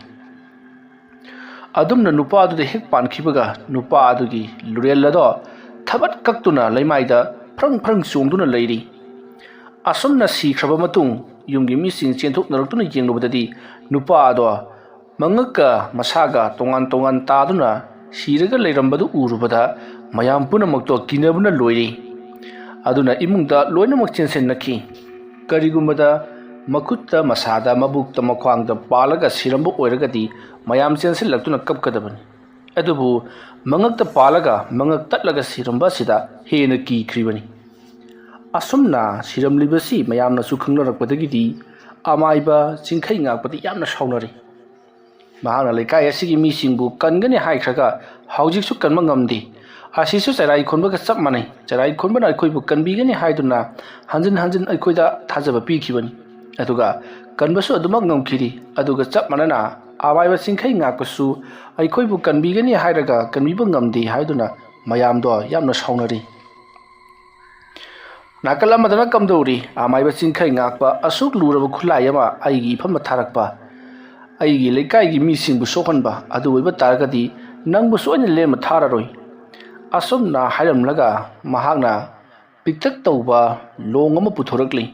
ꯑꯗꯨꯝꯅ ꯅꯨꯄꯥ ꯑꯗꯨꯗ ꯍꯦꯛ ꯄꯥꯟꯈꯤꯕꯒ ꯅꯨꯄꯥ ꯑꯗꯨꯒꯤ ꯂꯨꯔꯦꯜ ꯑꯗꯣ ꯊꯕꯠ ꯀꯛꯇꯨꯅ ꯂꯩꯃꯥꯏꯗ ꯐ꯭ꯔꯪ ꯐ꯭ꯔꯪ ꯆꯣꯡꯗꯨꯅ ꯂꯩꯔꯤ꯫ ꯑꯁꯨꯝꯅ ꯁꯤꯈ꯭ꯔꯕ ꯃꯇꯨꯡ ꯌꯨꯝꯒꯤ ꯃꯤꯁꯤꯡ ꯆꯦꯟꯊꯣꯛꯅꯔꯛꯇꯨꯅ ꯌꯦꯡꯂꯨꯕꯗꯗꯤ ꯅꯨꯄꯥ ꯑꯗꯣ ꯃꯉꯛꯀ ꯃꯁꯥꯒ ꯇꯣꯉꯥꯟ ꯇꯣꯉꯥꯟ ꯇꯥꯗꯨꯅ ꯁꯤꯔꯒ ꯂꯩꯔꯝꯕꯗꯨ ꯎꯔꯨꯕꯗ ꯃꯌꯥꯝ ꯄꯨꯝꯅꯃꯛꯇꯣ ꯀꯤꯅꯕꯅ ꯂꯣꯏꯔꯤ꯫ ꯑꯗꯨꯅ ꯏꯃꯨꯡꯗ ꯂꯣꯏꯅꯃꯛ ꯆꯦꯟꯁꯤꯟꯅꯈꯤ꯫ ꯀꯔꯤꯒꯨꯝꯕꯗ ꯃꯈꯨꯠꯇ, ꯃꯁꯥꯗ, ꯃꯕꯨꯛꯇ, ꯃꯈ꯭ꯋꯥꯡꯗ ꯄꯥꯜꯂꯒ ꯁꯤꯔꯝꯕ ꯑꯣꯏꯔꯒꯗꯤ ꯃꯌꯥꯝ ꯆꯦꯟꯁꯤꯜꯂꯛꯇꯨꯅ ꯀꯞꯀꯗꯕꯅꯤ꯫ ꯑꯗꯨꯕꯨ ꯃꯉꯛꯇ ꯄꯥꯜꯂꯒ ꯃꯉꯛ ꯇꯠꯂꯒ ꯁꯤꯔꯝꯕ ꯑꯁꯤꯗ ꯍꯦꯟꯅ ꯀꯤꯈ꯭ꯔꯤꯕꯅꯤ꯫ ꯑꯁꯨꯝꯅ ꯁꯤꯔꯝꯂꯤꯕꯁꯤ ꯃꯌꯥꯝꯅꯁꯨ ꯈꯪꯅꯔꯛꯄꯗꯒꯤꯗꯤ ꯑꯃꯥꯏꯕ ꯆꯤꯡꯈꯩ ꯉꯥꯛꯄꯗꯤ ꯌꯥꯝꯅ ꯁꯥꯎꯅꯔꯤ꯫ ꯃꯍꯥꯛꯅ ꯂꯩꯀꯥꯏ ꯑꯁꯤꯒꯤ ꯃꯤꯁꯤꯡꯕꯨ ꯀꯟꯒꯅꯤ ꯍꯥꯏꯈ꯭ꯔꯒ ꯍꯧꯖꯤꯛꯁꯨ ꯀꯟꯕ ꯉꯝꯗꯦ꯫ ꯑꯁꯤꯁꯨ ꯆꯔꯥꯏ ꯈꯣꯟꯕꯒ ꯆꯞ ꯃꯥꯟꯅꯩ꯫ ꯆꯔꯥꯏ ꯈꯣꯟꯕꯅ ꯑꯩꯈꯣꯏꯕꯨ ꯀꯟꯕꯤꯒꯅꯤ ꯍꯥꯏꯗꯨꯅ ꯍꯟꯖꯤꯟ ꯍꯟꯖꯤꯟ ꯑꯩꯈꯣꯏꯗ ꯊꯥꯖꯕ ꯄꯤꯈꯤꯕꯅꯤ꯫ ꯑꯗꯨꯒ ꯀꯟꯕꯁꯨ ꯑꯗꯨꯃꯛ ꯉꯝꯈꯤꯗꯦ꯫ ꯑꯗꯨꯒ ꯆꯞ ꯃꯥꯟꯅꯅ ꯑꯃꯥꯏꯕ ꯆꯤꯡꯈꯩ ꯉꯥꯛꯄꯁꯨ ꯑꯩꯈꯣꯏꯕꯨ ꯀꯟꯕꯤꯒꯅꯤ ꯍꯥꯏꯔꯒ ꯀꯟꯕꯤꯕ ꯉꯝꯗꯦ ꯍꯥꯏꯗꯨꯅ ꯃꯌꯥꯝꯗꯣ ꯌꯥꯝꯅ ꯁꯥꯎꯅꯔꯤ꯫ ꯅꯥꯀꯜ ꯑꯃꯗꯅ ꯀꯝꯗꯧꯔꯤ? ꯑꯃꯥꯏꯕ ꯆꯤꯡꯈꯩ ꯉꯥꯛꯄ ꯑꯁꯨꯛ ꯂꯨꯔꯕ ꯈꯨꯠꯂꯥꯏ ꯑꯃ ꯑꯩꯒꯤ ꯏꯐꯝꯗ ꯊꯥꯔꯛꯄ, ꯑꯩꯒꯤ ꯂꯩꯀꯥꯏꯒꯤ ꯃꯤꯁꯤꯡꯕꯨ ꯁꯣꯛꯍꯟꯕ ꯑꯗꯨ ꯑꯣꯏꯕ ꯇꯥꯔꯒꯗꯤ ꯅꯪꯕꯨ ꯁꯣꯏꯅ ꯂꯦꯝꯅ ꯊꯥꯔꯔꯣꯏ꯫ ꯑꯁꯨꯝꯅ ꯍꯥꯏꯔꯝꯂꯒ ꯃꯍꯥꯛꯅ ꯄꯤꯛꯇꯛ ꯇꯧꯕ ꯂꯣꯡ ꯑꯃ ꯄꯨꯊꯣꯔꯛꯂꯤ꯫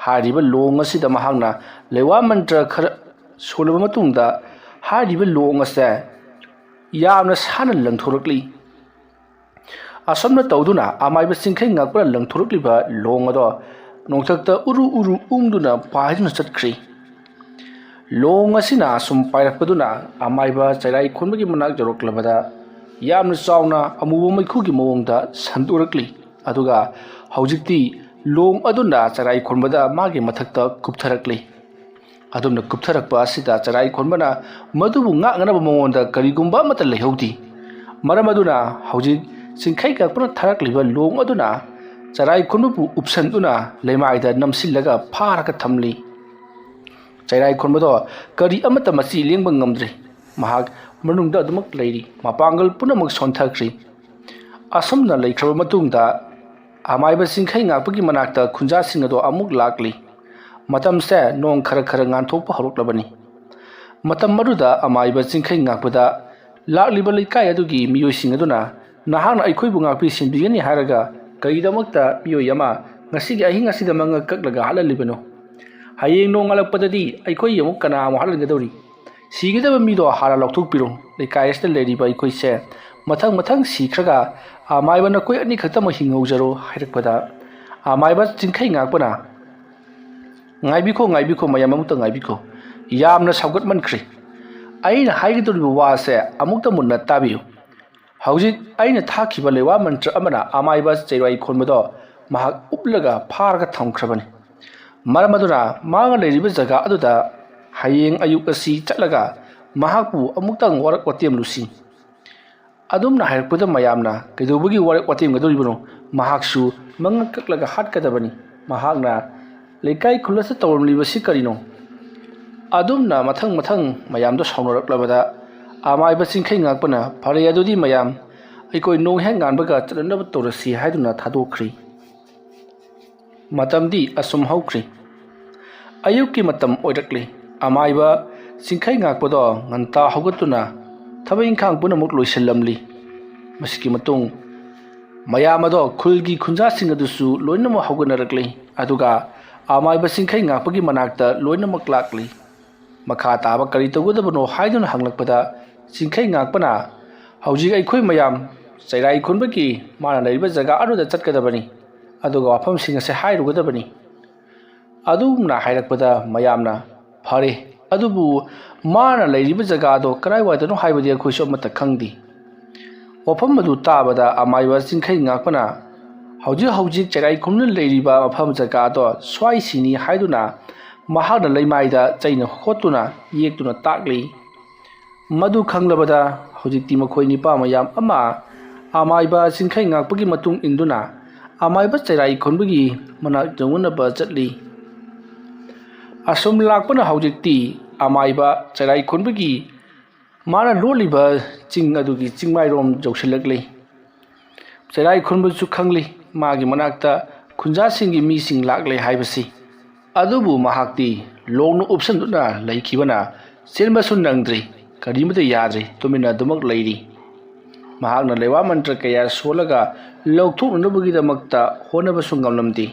ꯍꯥꯏꯔꯤꯕ ꯂꯣꯡ ꯑꯁꯤꯗ ꯃꯍꯥꯛꯅ ꯂꯩꯋꯥ ꯃꯟꯇ꯭ꯔ ꯈꯔ ꯁꯣꯜꯂꯕ ꯃꯇꯨꯡꯗ ꯍꯥꯏꯔꯤꯕ ꯂꯣꯡ ꯑꯁꯦ ꯌꯥꯝꯅ ꯁꯥꯟꯅ ꯂꯪꯊꯣꯔꯛꯂꯤ꯫ ꯑꯁꯨꯝꯅ ꯇꯧꯗꯨꯅ ꯑꯃꯥꯏꯕ ꯆꯤꯡꯈꯩ ꯉꯥꯛꯄꯅ ꯂꯪꯊꯣꯔꯛꯂꯤꯕ ꯂꯣꯡ ꯑꯗꯣ ꯅꯣꯡꯊꯛꯇ ꯎꯔꯨ ꯎꯔꯨ ꯎꯪꯗꯨꯅ ꯄꯥꯏꯗꯨꯅ ꯆꯠꯈ꯭ꯔꯤ꯫ ꯂꯣꯡ ꯑꯁꯤꯅ ꯑꯁꯨꯝ ꯄꯥꯏꯔꯛꯄꯗꯨꯅ ꯑꯃꯥꯏꯕ ꯆꯩꯔꯥꯏ ꯈꯣꯟꯕꯒꯤ ꯃꯅꯥꯛ ꯌꯧꯔꯛꯂꯕꯗ ꯌꯥꯝꯅ ꯆꯥꯎꯅ ꯑꯃꯨꯕ ꯃꯩꯈꯨꯒꯤ ꯃꯑꯣꯡꯗ ꯁꯟꯗꯣꯔꯛꯂꯤ꯫ ꯑꯗꯨꯒ ꯍꯧꯖꯤꯛꯇꯤ ꯂꯣꯡ ꯑꯗꯨꯅ ꯆꯩꯔꯥꯏ ꯈꯣꯟꯕꯗ ꯃꯥꯒꯤ ꯃꯊꯛꯇ ꯀꯨꯞꯊꯔꯛꯂꯤ꯫ ꯑꯗꯨꯝꯅ ꯀꯨꯞꯊꯔꯛꯄ ꯑꯁꯤꯗ ꯆꯔꯥꯏ ꯈꯣꯟꯕꯅ ꯃꯗꯨꯕꯨ ꯉꯥꯛꯅꯅꯕ ꯃꯉꯣꯟꯗ ꯀꯔꯤꯒꯨꯝꯕ ꯑꯃꯠꯇ ꯂꯩꯍꯧꯗꯦ꯫ ꯃꯔꯝ ꯑꯗꯨꯅ ꯍꯧꯖꯤꯛ ꯆꯤꯡꯈꯩ ꯉꯥꯛꯄꯅ ꯊꯥꯔꯛꯂꯤꯕ ꯂꯣꯡ ꯑꯗꯨꯅ ꯆꯔꯥꯏ ꯈꯣꯟꯕꯕꯨ ꯎꯞꯁꯟꯗꯨꯅ ꯂꯩꯃꯥꯏꯗ ꯅꯝꯁꯤꯜꯂꯒ ꯐꯥꯔꯒ ꯊꯝꯂꯤ꯫ ꯆꯔꯥꯏ ꯈꯣꯟꯕꯗꯣ ꯀꯔꯤ ꯑꯃꯠꯇ ꯃꯆꯤ ꯂꯦꯡꯕ ꯉꯝꯗ꯭ꯔꯤ꯫ ꯃꯍꯥꯛ ꯃꯅꯨꯡꯗ ꯑꯗꯨꯃꯛ ꯂꯩꯔꯤ꯫ ꯃꯄꯥꯡꯒꯜ ꯄꯨꯝꯅꯃꯛ ꯁꯣꯟꯊꯈ꯭ꯔꯤ꯫ ꯑꯁꯨꯝꯅ ꯂꯩꯈ꯭ꯔꯕ ꯃꯇꯨꯡꯗ ꯑꯃꯥꯏꯕ ꯆꯤꯡꯈꯩ ꯉꯥꯛꯄꯒꯤ ꯃꯅꯥꯛꯇ ꯈꯨꯟꯖꯥꯁꯤꯡ ꯑꯗꯣ ꯑꯃꯨꯛ ꯂꯥꯛꯂꯤ꯫ ꯃꯇꯝꯁꯦ ꯅꯣꯡ ꯈꯔ ꯈꯔ ꯉꯥꯟꯊꯣꯛꯄ ꯍꯧꯔꯛꯂꯕꯅꯤ꯫ ꯃꯇꯝ ꯑꯗꯨꯗ ꯑꯃꯥꯏꯕ ꯆꯤꯡꯈꯩ ꯉꯥꯛꯄꯗ ꯂꯥꯛꯂꯤꯕ ꯂꯩꯀꯥꯏ ꯑꯗꯨꯒꯤ ꯃꯤꯑꯣꯏꯁꯤꯡ ꯑꯗꯨꯅ, "ꯅꯍꯥꯛꯅ ꯑꯩꯈꯣꯏꯕꯨ ꯉꯥꯛꯄꯤ ꯁꯦꯟꯕꯤꯒꯅꯤ ꯍꯥꯏꯔꯒ ꯀꯔꯤꯒꯤꯗꯃꯛꯇ ꯃꯤꯑꯣꯏ ꯑꯃ ꯉꯁꯤꯒꯤ ꯑꯍꯤꯡ ꯑꯁꯤꯗ ꯃꯉꯛ ꯀꯛꯂꯒ ꯍꯥꯠꯍꯜꯂꯤꯕꯅꯣ? ꯍꯌꯦꯡ ꯅꯣꯡꯉꯥꯜꯂꯛꯄꯗꯗꯤ ꯑꯩꯈꯣꯏ ꯑꯃꯨꯛ ꯀꯅꯥ ꯑꯃꯨꯛ ꯍꯥꯠꯍꯟꯒꯗꯧꯔꯤ? ꯁꯤꯒꯗꯕ ꯃꯤꯗꯣ ꯍꯥꯟꯅ ꯂꯧꯊꯣꯛꯄꯤꯔꯣ꯫ ꯂꯩꯀꯥꯏ ꯑꯁꯤꯗ ꯂꯩꯔꯤꯕ ꯑꯩꯈꯣꯏꯁꯦ ꯃꯊꯪ ꯃꯊꯪ ꯁꯤꯈ꯭ꯔꯒ ꯑꯃꯥꯏꯕ ꯅꯈꯣꯏ ꯑꯅꯤꯈꯛꯇꯃꯛ ꯍꯤꯡꯍꯧꯖꯔꯣ" ꯍꯥꯏꯔꯛꯄꯗ, ꯑꯃꯥꯏꯕ ꯆꯤꯡꯈꯩ ꯉꯥꯛꯄꯅ, "ꯉꯥꯏꯕꯤꯈꯣ, ꯉꯥꯏꯕꯤꯈꯣ, ꯃꯌꯥꯝ ꯑꯃꯨꯛꯇ ꯉꯥꯏꯕꯤꯈꯣ꯫ ꯌꯥꯝꯅ ꯁꯥꯎꯒꯠꯃꯟꯈ꯭ꯔꯦ꯫ ꯑꯩꯅ ꯍꯥꯏꯒꯗꯧꯔꯤꯕ ꯋꯥꯁꯦ ꯑꯃꯨꯛꯇ ꯃꯨꯟꯅ ꯇꯥꯕꯤꯌꯨ꯫ ꯍꯧꯖꯤꯛ ꯑꯩꯅ ꯊꯥꯈꯤꯕ ꯂꯩꯋꯥ ꯃꯟꯇ꯭ꯔ ꯑꯃꯅ ꯑꯃꯥꯏꯕ ꯆꯩꯔꯥꯏ ꯈꯣꯟꯕꯗꯣ ꯃꯍꯥꯛ ꯎꯞꯂꯒ ꯐꯥꯔꯒ ꯊꯝꯈ꯭ꯔꯕꯅꯤ꯫ ꯃꯔꯝ ꯑꯗꯨꯅ ꯃꯥꯅ ꯂꯩꯔꯤꯕ ꯖꯒꯥ ꯑꯗꯨꯗ ꯍꯌꯦꯡ ꯑꯌꯨꯛ ꯑꯁꯤ ꯆꯠꯂꯒ ꯃꯍꯥꯛꯄꯨ ꯑꯃꯨꯛꯇꯪ ꯋꯥꯔꯛ ꯋꯥꯇꯦꯝꯂꯨꯁꯤ꯫ ꯑꯗꯨꯝꯅ ꯍꯥꯏꯔꯛꯄꯗ ꯃꯌꯥꯝꯅ ꯀꯩꯗꯧꯕꯒꯤ ꯋꯥꯔꯛ ꯋꯥꯇꯦꯝꯒꯗꯧꯔꯤꯕꯅꯣ? ꯃꯍꯥꯛꯁꯨ ꯃꯉꯛ ꯀꯛꯂꯒ ꯍꯥꯠꯀꯗꯕꯅꯤ꯫ ꯃꯍꯥꯛꯅ ꯂꯩꯀꯥꯏ ꯈꯨꯜ ꯑꯁꯤꯗ ꯇꯧꯔꯝꯂꯤꯕꯁꯤ ꯀꯔꯤꯅꯣ?" ꯑꯗꯨꯝꯅ ꯃꯊꯪ ꯃꯊꯪ ꯃꯌꯥꯝꯗꯣ ꯁꯥꯎꯅꯔꯛꯂꯕꯗ ꯑꯃꯥꯏꯕ ꯆꯤꯡꯈꯩ ꯉꯥꯛꯄꯅ, "ꯐꯔꯦ, ꯑꯗꯨꯗꯤ ꯃꯌꯥꯝ, ꯑꯩꯈꯣꯏ ꯅꯣꯡ ꯍꯦꯛ ꯉꯥꯟꯕꯒ ꯆꯠꯅꯅꯕ ꯇꯧꯔꯁꯤ" ꯍꯥꯏꯗꯨꯅ ꯊꯥꯗꯣꯛꯈ꯭ꯔꯤ꯫ ꯃꯇꯝꯗꯤ ꯑꯁꯨꯝ ꯍꯧꯈ꯭ꯔꯤ꯫ ꯑꯌꯨꯛꯀꯤ ꯃꯇꯝ ꯑꯣꯏꯔꯛꯂꯤ꯫ ꯑꯃꯥꯏꯕ ꯆꯤꯡꯈꯩ ꯉꯥꯛꯄꯗꯣ ꯉꯟꯇꯥ ꯍꯧꯒꯠꯇꯨꯅ ꯊꯕꯛ ꯏꯪꯈꯥꯡ ꯄꯨꯝꯅꯃꯛ ꯂꯣꯏꯁꯤꯜꯂꯝꯂꯤ꯫ ꯃꯁꯤꯒꯤ ꯃꯇꯨꯡ ꯃꯌꯥꯝ ꯑꯗꯣ ꯈꯨꯜꯒꯤ ꯈꯨꯟꯖꯥꯁꯤꯡ ꯑꯗꯨꯁꯨ ꯂꯣꯏꯅꯃꯛ ꯍꯧꯒꯠꯅꯔꯛꯂꯤ꯫ ꯑꯗꯨꯒ ꯑꯃꯥꯏꯕ ꯆꯤꯡꯈꯩ ꯉꯥꯛꯄꯒꯤ ꯃꯅꯥꯛꯇ ꯂꯣꯏꯅꯃꯛ ꯂꯥꯛꯂꯤ꯫ ꯃꯈꯥ ꯇꯥꯕ ꯀꯔꯤ ꯇꯧꯒꯗꯕꯅꯣ ꯍꯥꯏꯗꯨꯅ ꯍꯪꯂꯛꯄꯗ, ꯆꯤꯡꯈꯩ ꯉꯥꯛꯄꯅ, "ꯍꯧꯖꯤꯛ ꯑꯩꯈꯣꯏ ꯃꯌꯥꯝ ꯆꯩꯔꯥꯏ ꯈꯨꯟꯕꯒꯤ ꯃꯥꯅ ꯂꯩꯔꯤꯕ ꯖꯒꯥ ꯑꯗꯨꯗ ꯆꯠꯀꯗꯕꯅꯤ, ꯑꯗꯨꯒ ꯋꯥꯐꯝꯁꯤꯡ ꯑꯁꯦ ꯍꯥꯏꯔꯨꯒꯗꯕꯅꯤ"꯫ ꯑꯗꯨꯝꯅ ꯍꯥꯏꯔꯛꯄꯗ ꯃꯌꯥꯝꯅ, "ꯐꯔꯦ, ꯑꯗꯨꯕꯨ ꯃꯥꯅ ꯂꯩꯔꯤꯕ ꯖꯒꯥꯗꯣ ꯀꯗꯥꯏꯋꯥꯏꯗꯅꯣ ꯍꯥꯏꯕꯗꯤ ꯑꯩꯈꯣꯏꯁꯨ ꯑꯃꯠꯇ ꯈꯪꯗꯦ"꯫ ꯋꯥꯐꯝ ꯑꯗꯨ ꯇꯥꯕꯗ ꯑꯃꯥꯏꯕ ꯆꯤꯡꯈꯩ ꯉꯥꯛꯄꯅ, "ꯍꯧꯖꯤꯛ ꯍꯧꯖꯤꯛ ꯆꯩꯔꯥꯏ ꯈꯨꯟꯕꯅ ꯂꯩꯔꯤꯕ ꯃꯐꯝ ꯖꯒꯥꯗꯣ ꯁ꯭ꯋꯥꯏꯁꯤꯅꯤ" ꯍꯥꯏꯗꯨꯅ ꯃꯍꯥꯛꯅ ꯂꯩꯃꯥꯏꯗ ꯆꯩꯅ ꯈꯣꯠꯇꯨꯅ ꯌꯦꯛꯇꯨꯅ ꯇꯥꯛꯂꯤ꯫ ꯃꯗꯨ ꯈꯪꯂꯕꯗ ꯍꯧꯖꯤꯛꯇꯤ ꯃꯈꯣꯏ ꯅꯤꯄꯥ ꯃꯌꯥꯝ ꯑꯃ ꯑꯃꯥꯏꯕ ꯆꯤꯡꯈꯩ ꯉꯥꯛꯄꯒꯤ ꯃꯇꯨꯡ ꯏꯟꯗꯨꯅ ꯑꯃꯥꯏꯕ ꯆꯩꯔꯥꯏ ꯈꯨꯟꯕꯒꯤ ꯃꯅꯥꯛ ꯌꯧꯅꯅꯕ ꯆꯠꯂꯤ꯫ ꯑꯁꯨꯝ ꯂꯥꯛꯄꯅ ꯍꯧꯖꯤꯛꯇꯤ ꯑꯃꯥꯏꯕ ꯆꯩꯔꯥꯏ ꯈꯨꯟꯕꯒꯤ ꯃꯥꯅ ꯂꯣꯠꯂꯤꯕ ꯆꯤꯡ ꯑꯗꯨꯒꯤ ꯆꯤꯡꯃꯥꯏꯔꯣꯝ ꯌꯧꯁꯤꯜꯂꯛꯂꯤ꯫ ꯆꯩꯔꯥꯏ ꯈꯨꯟꯕꯁꯨ ꯈꯪꯂꯤ ꯃꯥꯒꯤ ꯃꯅꯥꯛꯇ ꯈꯨꯟꯖꯥꯁꯤꯡꯒꯤ ꯃꯤꯁꯤꯡ ꯂꯥꯛꯂꯦ ꯍꯥꯏꯕꯁꯤ꯫ ꯑꯗꯨꯕꯨ ꯃꯍꯥꯛꯇꯤ ꯂꯣꯡꯅ ꯎꯞꯁꯟꯗꯨꯅ ꯂꯩꯈꯤꯕꯅ ꯆꯦꯟꯕꯁꯨ ꯅꯪꯗ꯭ꯔꯤ, ꯀꯔꯤꯃꯠꯇ ꯌꯥꯗ꯭ꯔꯤ, ꯇꯨꯃꯤꯟꯅ ꯑꯗꯨꯃꯛ ꯂꯩꯔꯤ꯫ ꯃꯍꯥꯛꯅ ꯂꯩꯋꯥ ꯃꯟꯇ꯭ꯔ ꯀꯌꯥ ꯁꯣꯜꯂꯒ ꯂꯧꯊꯣꯛꯅꯅꯕꯒꯤꯗꯃꯛꯇ ꯍꯣꯠꯅꯕꯁꯨ ꯉꯝꯂꯝꯗꯦ꯫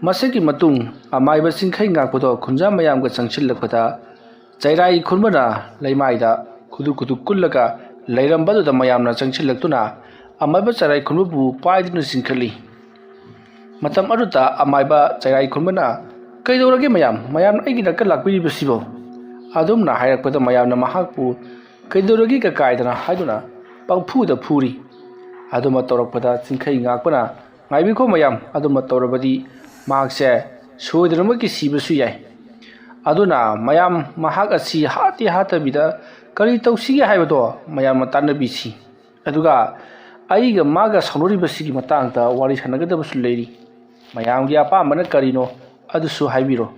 ꯃꯁꯤꯒꯤ ꯃꯇꯨꯡ ꯑꯃꯥꯏꯕ ꯆꯤꯡꯈꯩ ꯉꯥꯛꯄꯗꯣ ꯈꯨꯟꯖꯥ ꯃꯌꯥꯝꯒ ꯆꯪꯁꯤꯜꯂꯛꯄꯗ, ꯆꯩꯔꯥꯏ ꯈꯨꯟꯕꯅ ꯂꯩꯃꯥꯏꯗ ꯈꯨꯗꯨ ꯈꯨꯗꯨ ꯀꯨꯜꯂꯒ ꯂꯩꯔꯝꯕꯗꯨꯗ ꯃꯌꯥꯝꯅ ꯆꯪꯁꯤꯜꯂꯛꯇꯨꯅ ꯑꯃꯥꯏꯕ ꯆꯩꯔꯥꯏ ꯈꯨꯟꯕꯕꯨ ꯄꯥꯏꯗꯨꯅ ꯆꯤꯡꯈꯠꯂꯤ꯫ ꯃꯇꯝ ꯑꯗꯨꯗ ꯑꯃꯥꯏꯕ ꯆꯩꯔꯥꯏ ꯈꯨꯟꯕꯅ, "ꯀꯩꯗꯧꯔꯒꯦ ꯃꯌꯥꯝ? ꯃꯌꯥꯝꯅ ꯑꯩꯒꯤ ꯅꯥꯛꯇ ꯂꯥꯛꯄꯤꯔꯤꯕꯁꯤꯕꯣ?" ꯑꯗꯨꯝꯅ ꯍꯥꯏꯔꯛꯄꯗ ꯃꯌꯥꯝꯅ ꯃꯍꯥꯛꯄꯨ "ꯀꯩꯗꯧꯔꯒꯦ ꯀꯀꯥꯏꯗꯅ" ꯍꯥꯏꯗꯨꯅ ꯄꯪꯐꯨꯗ ꯐꯨꯔꯤ꯫ ꯑꯗꯨꯃ ꯇꯧꯔꯛꯄꯗ ꯆꯤꯡꯈꯩ ꯉꯥꯛꯄꯅ, "ꯉꯥꯏꯕꯤꯈꯣ ꯃꯌꯥꯝ, ꯑꯗꯨꯃ ꯇꯧꯔꯕꯗꯤ ꯃꯍꯥꯛꯁꯦ ꯁꯣꯏꯗꯅꯃꯛꯀꯤ ꯁꯤꯕꯁꯨ ꯌꯥꯏ꯫ ꯑꯗꯨꯅ ꯃꯌꯥꯝ ꯃꯍꯥꯛ ꯑꯁꯤ ꯍꯥꯠꯇꯤ ꯍꯥꯠꯇꯕꯤꯗ ꯀꯔꯤ ꯇꯧꯁꯤꯒꯦ ꯍꯥꯏꯕꯗꯣ ꯃꯌꯥꯝꯅ ꯇꯥꯟꯅꯕꯤꯁꯤ꯫ ꯑꯗꯨꯒ ꯑꯩꯒ ꯃꯥꯒ ꯁꯥꯎꯅꯔꯤꯕꯁꯤꯒꯤ ꯃꯇꯥꯡꯗ ꯋꯥꯔꯤ ꯁꯥꯟꯅꯒꯗꯕꯁꯨ ꯂꯩꯔꯤ꯫ ꯃꯌꯥꯝꯒꯤ ꯑꯄꯥꯝꯕꯅ ꯀꯔꯤꯅꯣ ꯑꯗꯨꯁꯨ ꯍꯥꯏꯕꯤꯔꯣ"꯫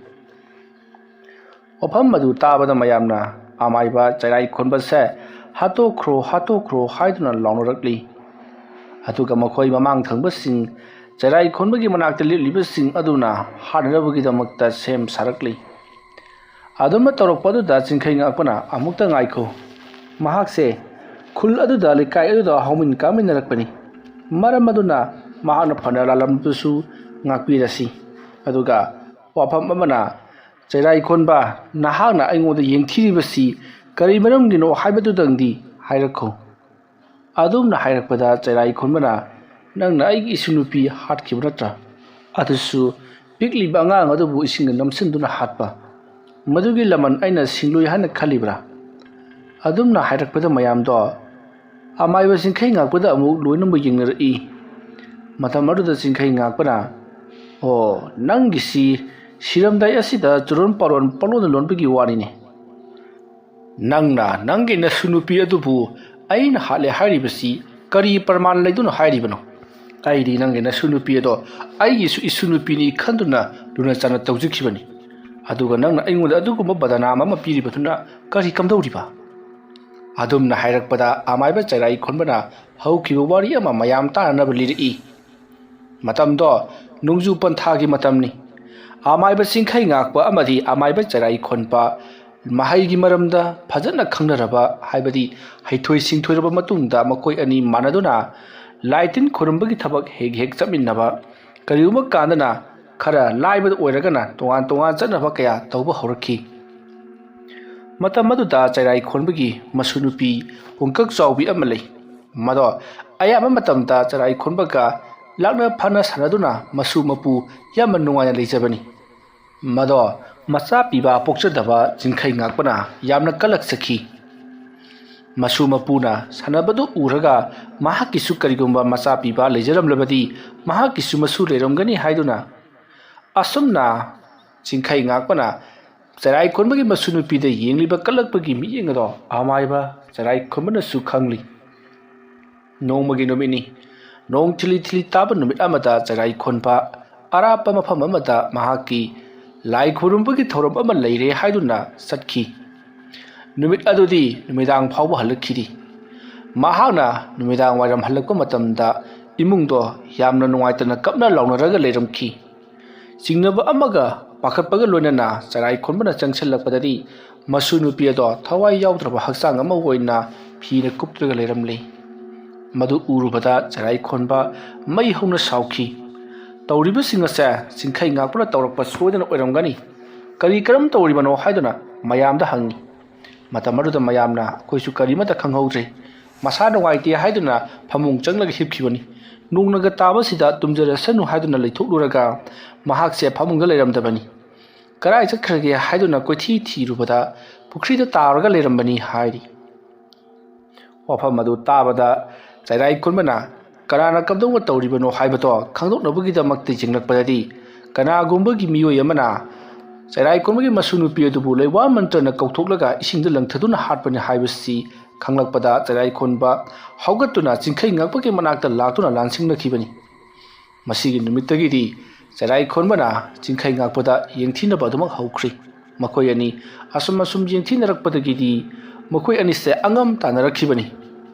ꯋꯥꯐꯝ ꯑꯗꯨ ꯇꯥꯕꯗ ꯃꯌꯥꯝꯅ ꯑꯃꯥꯏꯕ ꯆꯩꯔꯥꯏ ꯈꯨꯟꯕꯁꯦ "ꯍꯥꯠꯇꯣꯛꯈ꯭ꯔꯣ, ꯍꯥꯠꯇꯣꯛꯈ꯭ꯔꯣ" ꯍꯥꯏꯗꯨꯅ ꯂꯥꯎꯅꯔꯛꯂꯤ꯫ ꯑꯗꯨꯒ ꯃꯈꯣꯏ ꯃꯃꯥꯡ ꯊꯪꯕꯁꯤꯡ ꯆꯩꯔꯥꯏ ꯈꯣꯟꯕꯒꯤ ꯃꯅꯥꯛꯇ ꯂꯦꯞꯂꯤꯕꯁꯤꯡ ꯑꯗꯨꯅ ꯍꯥꯠꯅꯅꯕꯒꯤꯗꯃꯛꯇ ꯁꯦꯝ ꯁꯥꯔꯛꯂꯤ꯫ ꯑꯗꯨꯝꯅ ꯇꯧꯔꯛꯄ ꯑꯗꯨꯗ ꯆꯤꯡꯈꯩ ꯉꯥꯛꯄꯅ ꯑꯃꯨꯛꯇ ꯉꯥꯏꯈꯣ, ꯃꯍꯥꯛꯁꯦ ꯈꯨꯜ ꯑꯗꯨꯗ, ꯂꯩꯀꯥꯏ ꯑꯗꯨꯗ ꯍꯧꯃꯤꯟ ꯀꯥꯃꯤꯟꯅꯔꯛꯄꯅꯤ꯫ ꯃꯔꯝ ꯑꯗꯨꯅ ꯃꯍꯥꯛꯅ ꯐꯅ ꯂꯥꯜꯂꯝꯕꯁꯨ ꯉꯥꯛꯄꯤꯔꯁꯤ꯫ ꯑꯗꯨꯒ ꯋꯥꯐꯝ ꯑꯃꯅ, ꯆꯩꯔꯥꯏ ꯈꯣꯟꯕ, ꯅꯍꯥꯛꯅ ꯑꯩꯉꯣꯟꯗ ꯌꯦꯡꯊꯤꯔꯤꯕꯁꯤ ꯀꯔꯤ ꯃꯔꯝꯒꯤꯅꯣ ꯍꯥꯏꯕꯗꯨꯗꯪꯗꯤ ꯍꯥꯏꯔꯛꯈꯣ꯫ ꯑꯗꯨꯝꯅ ꯍꯥꯏꯔꯛꯄꯗ ꯆꯩꯔꯥꯏ ꯈꯣꯟꯕꯅ, "ꯅꯪꯅ ꯑꯩꯒꯤ ꯏꯁꯨ ꯅꯨꯄꯤ ꯍꯥꯠꯈꯤꯕ ꯅꯠꯇ꯭ꯔꯥ? ꯑꯗꯨꯁꯨ ꯄꯤꯛꯂꯤꯕ ꯑꯉꯥꯡ ꯑꯗꯨꯕꯨ ꯏꯁꯤꯡꯗ ꯅꯝꯁꯤꯟꯗꯨꯅ ꯍꯥꯠꯄ꯫ ꯃꯗꯨꯒꯤ ꯂꯃꯟ ꯑꯩꯅ ꯁꯤꯡꯂꯣꯏ ꯍꯥꯏꯅ ꯈꯜꯂꯤꯕ꯭ꯔꯥ?" ꯑꯗꯨꯝꯅ ꯍꯥꯏꯔꯛꯄꯗ ꯃꯌꯥꯝꯗꯣ ꯑꯃꯥꯏꯕ ꯆꯤꯡꯈꯩ ꯉꯥꯛꯄꯗ ꯑꯃꯨꯛ ꯂꯣꯏꯅꯃꯛ ꯌꯦꯡꯅꯔꯛꯏ꯫ ꯃꯇꯝ ꯑꯗꯨꯗ ꯆꯤꯡꯈꯩ ꯉꯥꯛꯄꯅ, "ꯑꯣ, ꯅꯪꯒꯤꯁꯤ ꯁꯤꯔꯝꯗꯥꯏ ꯑꯁꯤꯗ ꯆꯨꯔꯣꯟ ꯄꯥꯔꯣꯟ ꯄꯪꯂꯣꯟꯗ ꯂꯣꯟꯕꯒꯤ ꯋꯥꯅꯤꯅꯦ꯫ ꯅꯪꯅ ꯅꯪꯒꯤ ꯅꯁꯨ ꯅꯨꯄꯤ ꯑꯗꯨꯕꯨ ꯑꯩꯅ ꯍꯥꯠꯂꯦ ꯍꯥꯏꯔꯤꯕꯁꯤ ꯀꯔꯤ ꯄ꯭ꯔꯃꯥꯟ ꯂꯩꯗꯨꯅ ꯍꯥꯏꯔꯤꯕꯅꯣ? ꯑꯩꯗꯤ ꯅꯪꯒꯤ ꯅꯁꯨ ꯅꯨꯄꯤ ꯑꯗꯣ ꯑꯩꯒꯤꯁꯨ ꯏꯁꯨ ꯅꯨꯄꯤꯅꯤ ꯈꯟꯗꯨꯅ ꯂꯨꯅ ꯆꯥꯟꯅ ꯇꯧꯖꯈꯤꯕꯅꯤ꯫ ꯑꯗꯨꯒ ꯅꯪꯅ ꯑꯩꯉꯣꯟꯗ ꯑꯗꯨꯒꯨꯝꯕ ꯕꯗꯅꯥꯝ ꯑꯃ ꯄꯤꯔꯤꯕꯗꯨꯅ ꯀꯔꯤ ꯀꯝꯗꯧꯔꯤꯕ?" ꯑꯗꯨꯝꯅ ꯍꯥꯏꯔꯛꯄꯗ ꯑꯃꯥꯏꯕ ꯆꯩꯔꯥꯏ ꯈꯣꯟꯕꯅ ꯍꯧꯈꯤꯕ ꯋꯥꯔꯤ ꯑꯃ ꯃꯌꯥꯝ ꯇꯥꯅꯅꯕ ꯂꯤꯔꯛꯏ꯫ ꯃꯇꯝꯗꯣ ꯅꯣꯡꯖꯨ ꯄꯟꯊꯥꯒꯤ ꯃꯇꯝꯅꯤ꯫ ꯑꯃꯥꯏꯕ ꯆꯤꯡꯈꯩ ꯉꯥꯛꯄ ꯑꯃꯗꯤ ꯑꯃꯥꯏꯕ ꯆꯩꯔꯥꯏ ꯈꯣꯟꯕ ꯃꯍꯩꯒꯤ ꯃꯔꯝꯗ ꯐꯖꯅ ꯈꯪꯅꯔꯕ, ꯍꯥꯏꯕꯗꯤ ꯍꯩꯊꯣꯏ ꯁꯤꯡꯊꯣꯏꯔꯕ ꯃꯇꯨꯡꯗ ꯃꯈꯣꯏ ꯑꯅꯤ ꯃꯥꯟꯅꯗꯨꯅ ꯂꯥꯏ ꯇꯤꯟ ꯈꯨꯔꯨꯝꯕꯒꯤ ꯊꯕꯛ ꯍꯦꯛ ꯍꯦꯛ ꯆꯠꯃꯤꯟꯅꯕ, ꯀꯔꯤꯒꯨꯝꯕ ꯀꯥꯟꯗꯅ ꯈꯔ ꯂꯥꯏꯕꯗ ꯑꯣꯏꯔꯒꯅ ꯇꯣꯉꯥꯟ ꯇꯣꯉꯥꯟ ꯆꯠꯅꯕ ꯀꯌꯥ ꯇꯧꯕ ꯍꯧꯔꯛꯈꯤ꯫ ꯃꯇꯝ ꯑꯗꯨꯗ ꯆꯩꯔꯥꯏ ꯈꯣꯟꯕꯒꯤ ꯃꯁꯨ ꯅꯨꯄꯤ ꯄꯨꯡꯀꯛ ꯆꯥꯎꯕꯤ ꯑꯃ ꯂꯩ꯫ ꯃꯗꯣ ꯑꯌꯥꯝꯕ ꯃꯇꯝꯗ ꯆꯩꯔꯥꯏ ꯈꯣꯟꯕꯒ ꯂꯥꯛꯅ ꯐꯥꯅ ꯁꯥꯟꯅꯗꯨꯅ ꯃꯁꯨ ꯃꯄꯨ ꯌꯥꯝꯅ ꯅꯨꯡꯉꯥꯏꯅ ꯂꯩꯖꯕꯅꯤ꯫ ꯃꯗꯣ ꯃꯆꯥ ꯄꯤꯕ ꯄꯣꯛꯆꯗꯕ ꯆꯤꯡꯈꯩ ꯉꯥꯛꯄꯅ ꯌꯥꯝꯅ ꯀꯂꯛꯆꯈꯤ꯫ ꯃꯁꯨ ꯃꯄꯨꯅ ꯁꯥꯟꯅꯕꯗꯨ ꯎꯔꯒ ꯃꯍꯥꯛꯀꯤꯁꯨ ꯀꯔꯤꯒꯨꯝꯕ ꯃꯆꯥ ꯄꯤꯕ ꯂꯩꯖꯔꯝꯂꯕꯗꯤ ꯃꯍꯥꯛꯀꯤꯁꯨ ꯃꯁꯨ ꯂꯩꯔꯝꯒꯅꯤ ꯍꯥꯏꯗꯨꯅ, ꯑꯁꯨꯝꯅ ꯆꯤꯡꯈꯩ ꯉꯥꯛꯄꯅ ꯆꯩꯔꯥꯏ ꯈꯣꯟꯕꯒꯤ ꯃꯁꯨ ꯅꯨꯄꯤꯗ ꯌꯦꯡꯂꯤꯕ ꯀꯜꯂꯛꯄꯒꯤ ꯃꯤꯠꯌꯦꯡ ꯑꯗꯣ ꯑꯃꯥꯏꯕ ꯆꯩꯔꯥꯏ ꯈꯣꯟꯕꯅꯁꯨ ꯈꯪꯂꯤ꯫ ꯅꯣꯡꯃꯒꯤ ꯅꯨꯃꯤꯠꯅꯤ꯫ ꯅꯣꯡ ꯊꯤꯂꯤ ꯊꯤꯂꯤ ꯇꯥꯕ ꯅꯨꯃꯤꯠ ꯑꯃꯗ ꯆꯩꯔꯥꯏ ꯈꯣꯟꯕ ꯑꯔꯥꯞꯄ ꯃꯐꯝ ꯑꯃꯗ ꯃꯍꯥꯛꯀꯤ ꯂꯥꯏ ꯈꯨꯔꯨꯝꯕꯒꯤ ꯊꯧꯔꯝ ꯑꯃ ꯂꯩꯔꯦ ꯍꯥꯏꯗꯨꯅ ꯆꯠꯈꯤ꯫ ꯅꯨꯃꯤꯠ ꯑꯗꯨꯗꯤ ꯅꯨꯃꯤꯗꯥꯡ ꯐꯥꯎꯕ ꯍꯜꯂꯛꯈꯤꯗꯦ꯫ ꯃꯍꯥꯛꯅ ꯅꯨꯃꯤꯗꯥꯡ ꯋꯥꯏꯔꯝ ꯍꯜꯂꯛꯄ ꯃꯇꯝꯗ ꯏꯃꯨꯡꯗꯣ ꯌꯥꯝꯅ ꯅꯨꯡꯉꯥꯏꯇꯅ ꯀꯞꯅ ꯂꯥꯎꯅꯔꯒ ꯂꯩꯔꯝꯈꯤ꯫ ꯆꯤꯡꯅꯕ ꯑꯃꯒ ꯄꯥꯈꯠꯄꯒ ꯂꯣꯏꯅꯅ ꯆꯔꯥꯏ ꯈꯣꯟꯕꯅ ꯆꯪꯁꯤꯜꯂꯛꯄꯗꯗꯤ, ꯃꯁꯨ ꯅꯨꯄꯤ ꯑꯗꯣ ꯊꯋꯥꯏ ꯌꯥꯎꯗ꯭ꯔꯕ ꯍꯛꯆꯥꯡ ꯑꯃ ꯑꯣꯏꯅ ꯐꯤꯅ ꯀꯨꯞꯇ꯭ꯔꯒ ꯂꯩꯔꯝꯂꯤ꯫ ꯃꯗꯨ ꯎꯔꯨꯕꯗ ꯆꯔꯥꯏ ꯈꯣꯟꯕ ꯃꯩ ꯍꯧꯅ ꯁꯥꯎꯈꯤ꯫ "ꯇꯧꯔꯤꯕꯁꯤꯡ ꯑꯁꯦ ꯆꯤꯡꯈꯩ ꯉꯥꯛꯄꯅ ꯇꯧꯔꯛꯄ ꯁꯣꯏꯗꯅ ꯑꯣꯏꯔꯝꯒꯅꯤ꯫ ꯀꯔꯤ ꯀꯔꯝ ꯇꯧꯔꯤꯕꯅꯣ?" ꯍꯥꯏꯗꯨꯅ ꯃꯌꯥꯝꯗ ꯍꯪꯉꯤ꯫ ꯃꯇꯝ ꯑꯗꯨꯗ ꯃꯌꯥꯝꯅ, "ꯑꯩꯈꯣꯏꯁꯨ ꯀꯔꯤꯃꯠꯇ ꯈꯪꯍꯧꯗ꯭ꯔꯦ꯫ ꯃꯁꯥ ꯅꯨꯡꯉꯥꯏꯇꯦ ꯍꯥꯏꯗꯨꯅ ꯐꯃꯨꯡ ꯆꯪꯂꯒ ꯍꯤꯞꯈꯤꯕꯅꯤ꯫ ꯅꯣꯡꯅꯒ ꯇꯥꯕꯁꯤꯗ ꯇꯨꯝꯖꯔꯁꯅꯨ ꯍꯥꯏꯗꯨꯅ ꯂꯩꯊꯣꯛꯂꯨꯔꯒ ꯃꯍꯥꯛꯁꯦ ꯐꯃꯨꯡꯗ ꯂꯩꯔꯝꯗꯕꯅꯤ꯫ ꯀꯔꯥꯏ ꯆꯠꯈ꯭ꯔꯒꯦ ꯍꯥꯏꯗꯨꯅ ꯀꯣꯏꯊꯤ ꯊꯤꯔꯨꯕꯗ ꯄꯨꯈ꯭ꯔꯤꯗ ꯇꯥꯔꯒ ꯂꯩꯔꯝꯕꯅꯤ" ꯍꯥꯏꯔꯤ꯫ ꯋꯥꯐꯝ ꯑꯗꯨ ꯇꯥꯕꯗ ꯆꯩꯔꯥꯏ ꯈꯣꯟꯕꯅ ꯀꯅꯥꯅ ꯀꯝꯗꯧꯅ ꯇꯧꯔꯤꯕꯅꯣ ꯍꯥꯏꯕꯗꯣ ꯈꯪꯗꯣꯛꯅꯕꯒꯤꯗꯃꯛꯇ ꯌꯦꯡꯂꯛꯄꯗꯗꯤ, ꯀꯅꯥꯒꯨꯝꯕꯒꯤ ꯃꯤꯑꯣꯏ ꯑꯃꯅ ꯆꯩꯔꯥꯏ ꯈꯣꯟꯕꯒꯤ ꯃꯁꯨ ꯅꯨꯄꯤ ꯑꯗꯨꯕꯨ ꯂꯩꯋꯥ ꯃꯟꯇ꯭ꯔꯅ ꯀꯧꯊꯣꯛꯂꯒ ꯏꯁꯤꯡꯗ ꯂꯪꯊꯗꯨꯅ ꯍꯥꯠꯄꯅꯤ ꯍꯥꯏꯕꯁꯤ ꯈꯪꯂꯛꯄꯗ, ꯆꯩꯔꯥꯏ ꯈꯣꯟꯕ ꯍꯧꯒꯠꯇꯨꯅ ꯆꯤꯡꯈꯩ ꯉꯥꯛꯄꯒꯤ ꯃꯅꯥꯛꯇ ꯂꯥꯛꯇꯨꯅ ꯂꯥꯟꯁꯤꯡꯅꯈꯤꯕꯅꯤ꯫ ꯃꯁꯤꯒꯤ ꯅꯨꯃꯤꯠꯇꯒꯤꯗꯤ ꯆꯩꯔꯥꯏ ꯈꯣꯟꯕꯅ ꯆꯤꯡꯈꯩ ꯉꯥꯛꯄꯗ ꯌꯦꯡꯊꯤꯅꯕ ꯑꯗꯨꯃꯛ ꯍꯧꯈ꯭ꯔꯤ꯫ ꯃꯈꯣꯏ ꯑꯅꯤ ꯑꯁꯨꯝ ꯑꯁꯨꯝ ꯌꯦꯡꯊꯤꯅꯔꯛꯄꯗꯒꯤꯗꯤ ꯃꯈꯣꯏ ꯑꯅꯤꯁꯦ ꯑꯉꯝ ꯇꯥꯟꯅꯔꯛꯈꯤꯕꯅꯤ꯫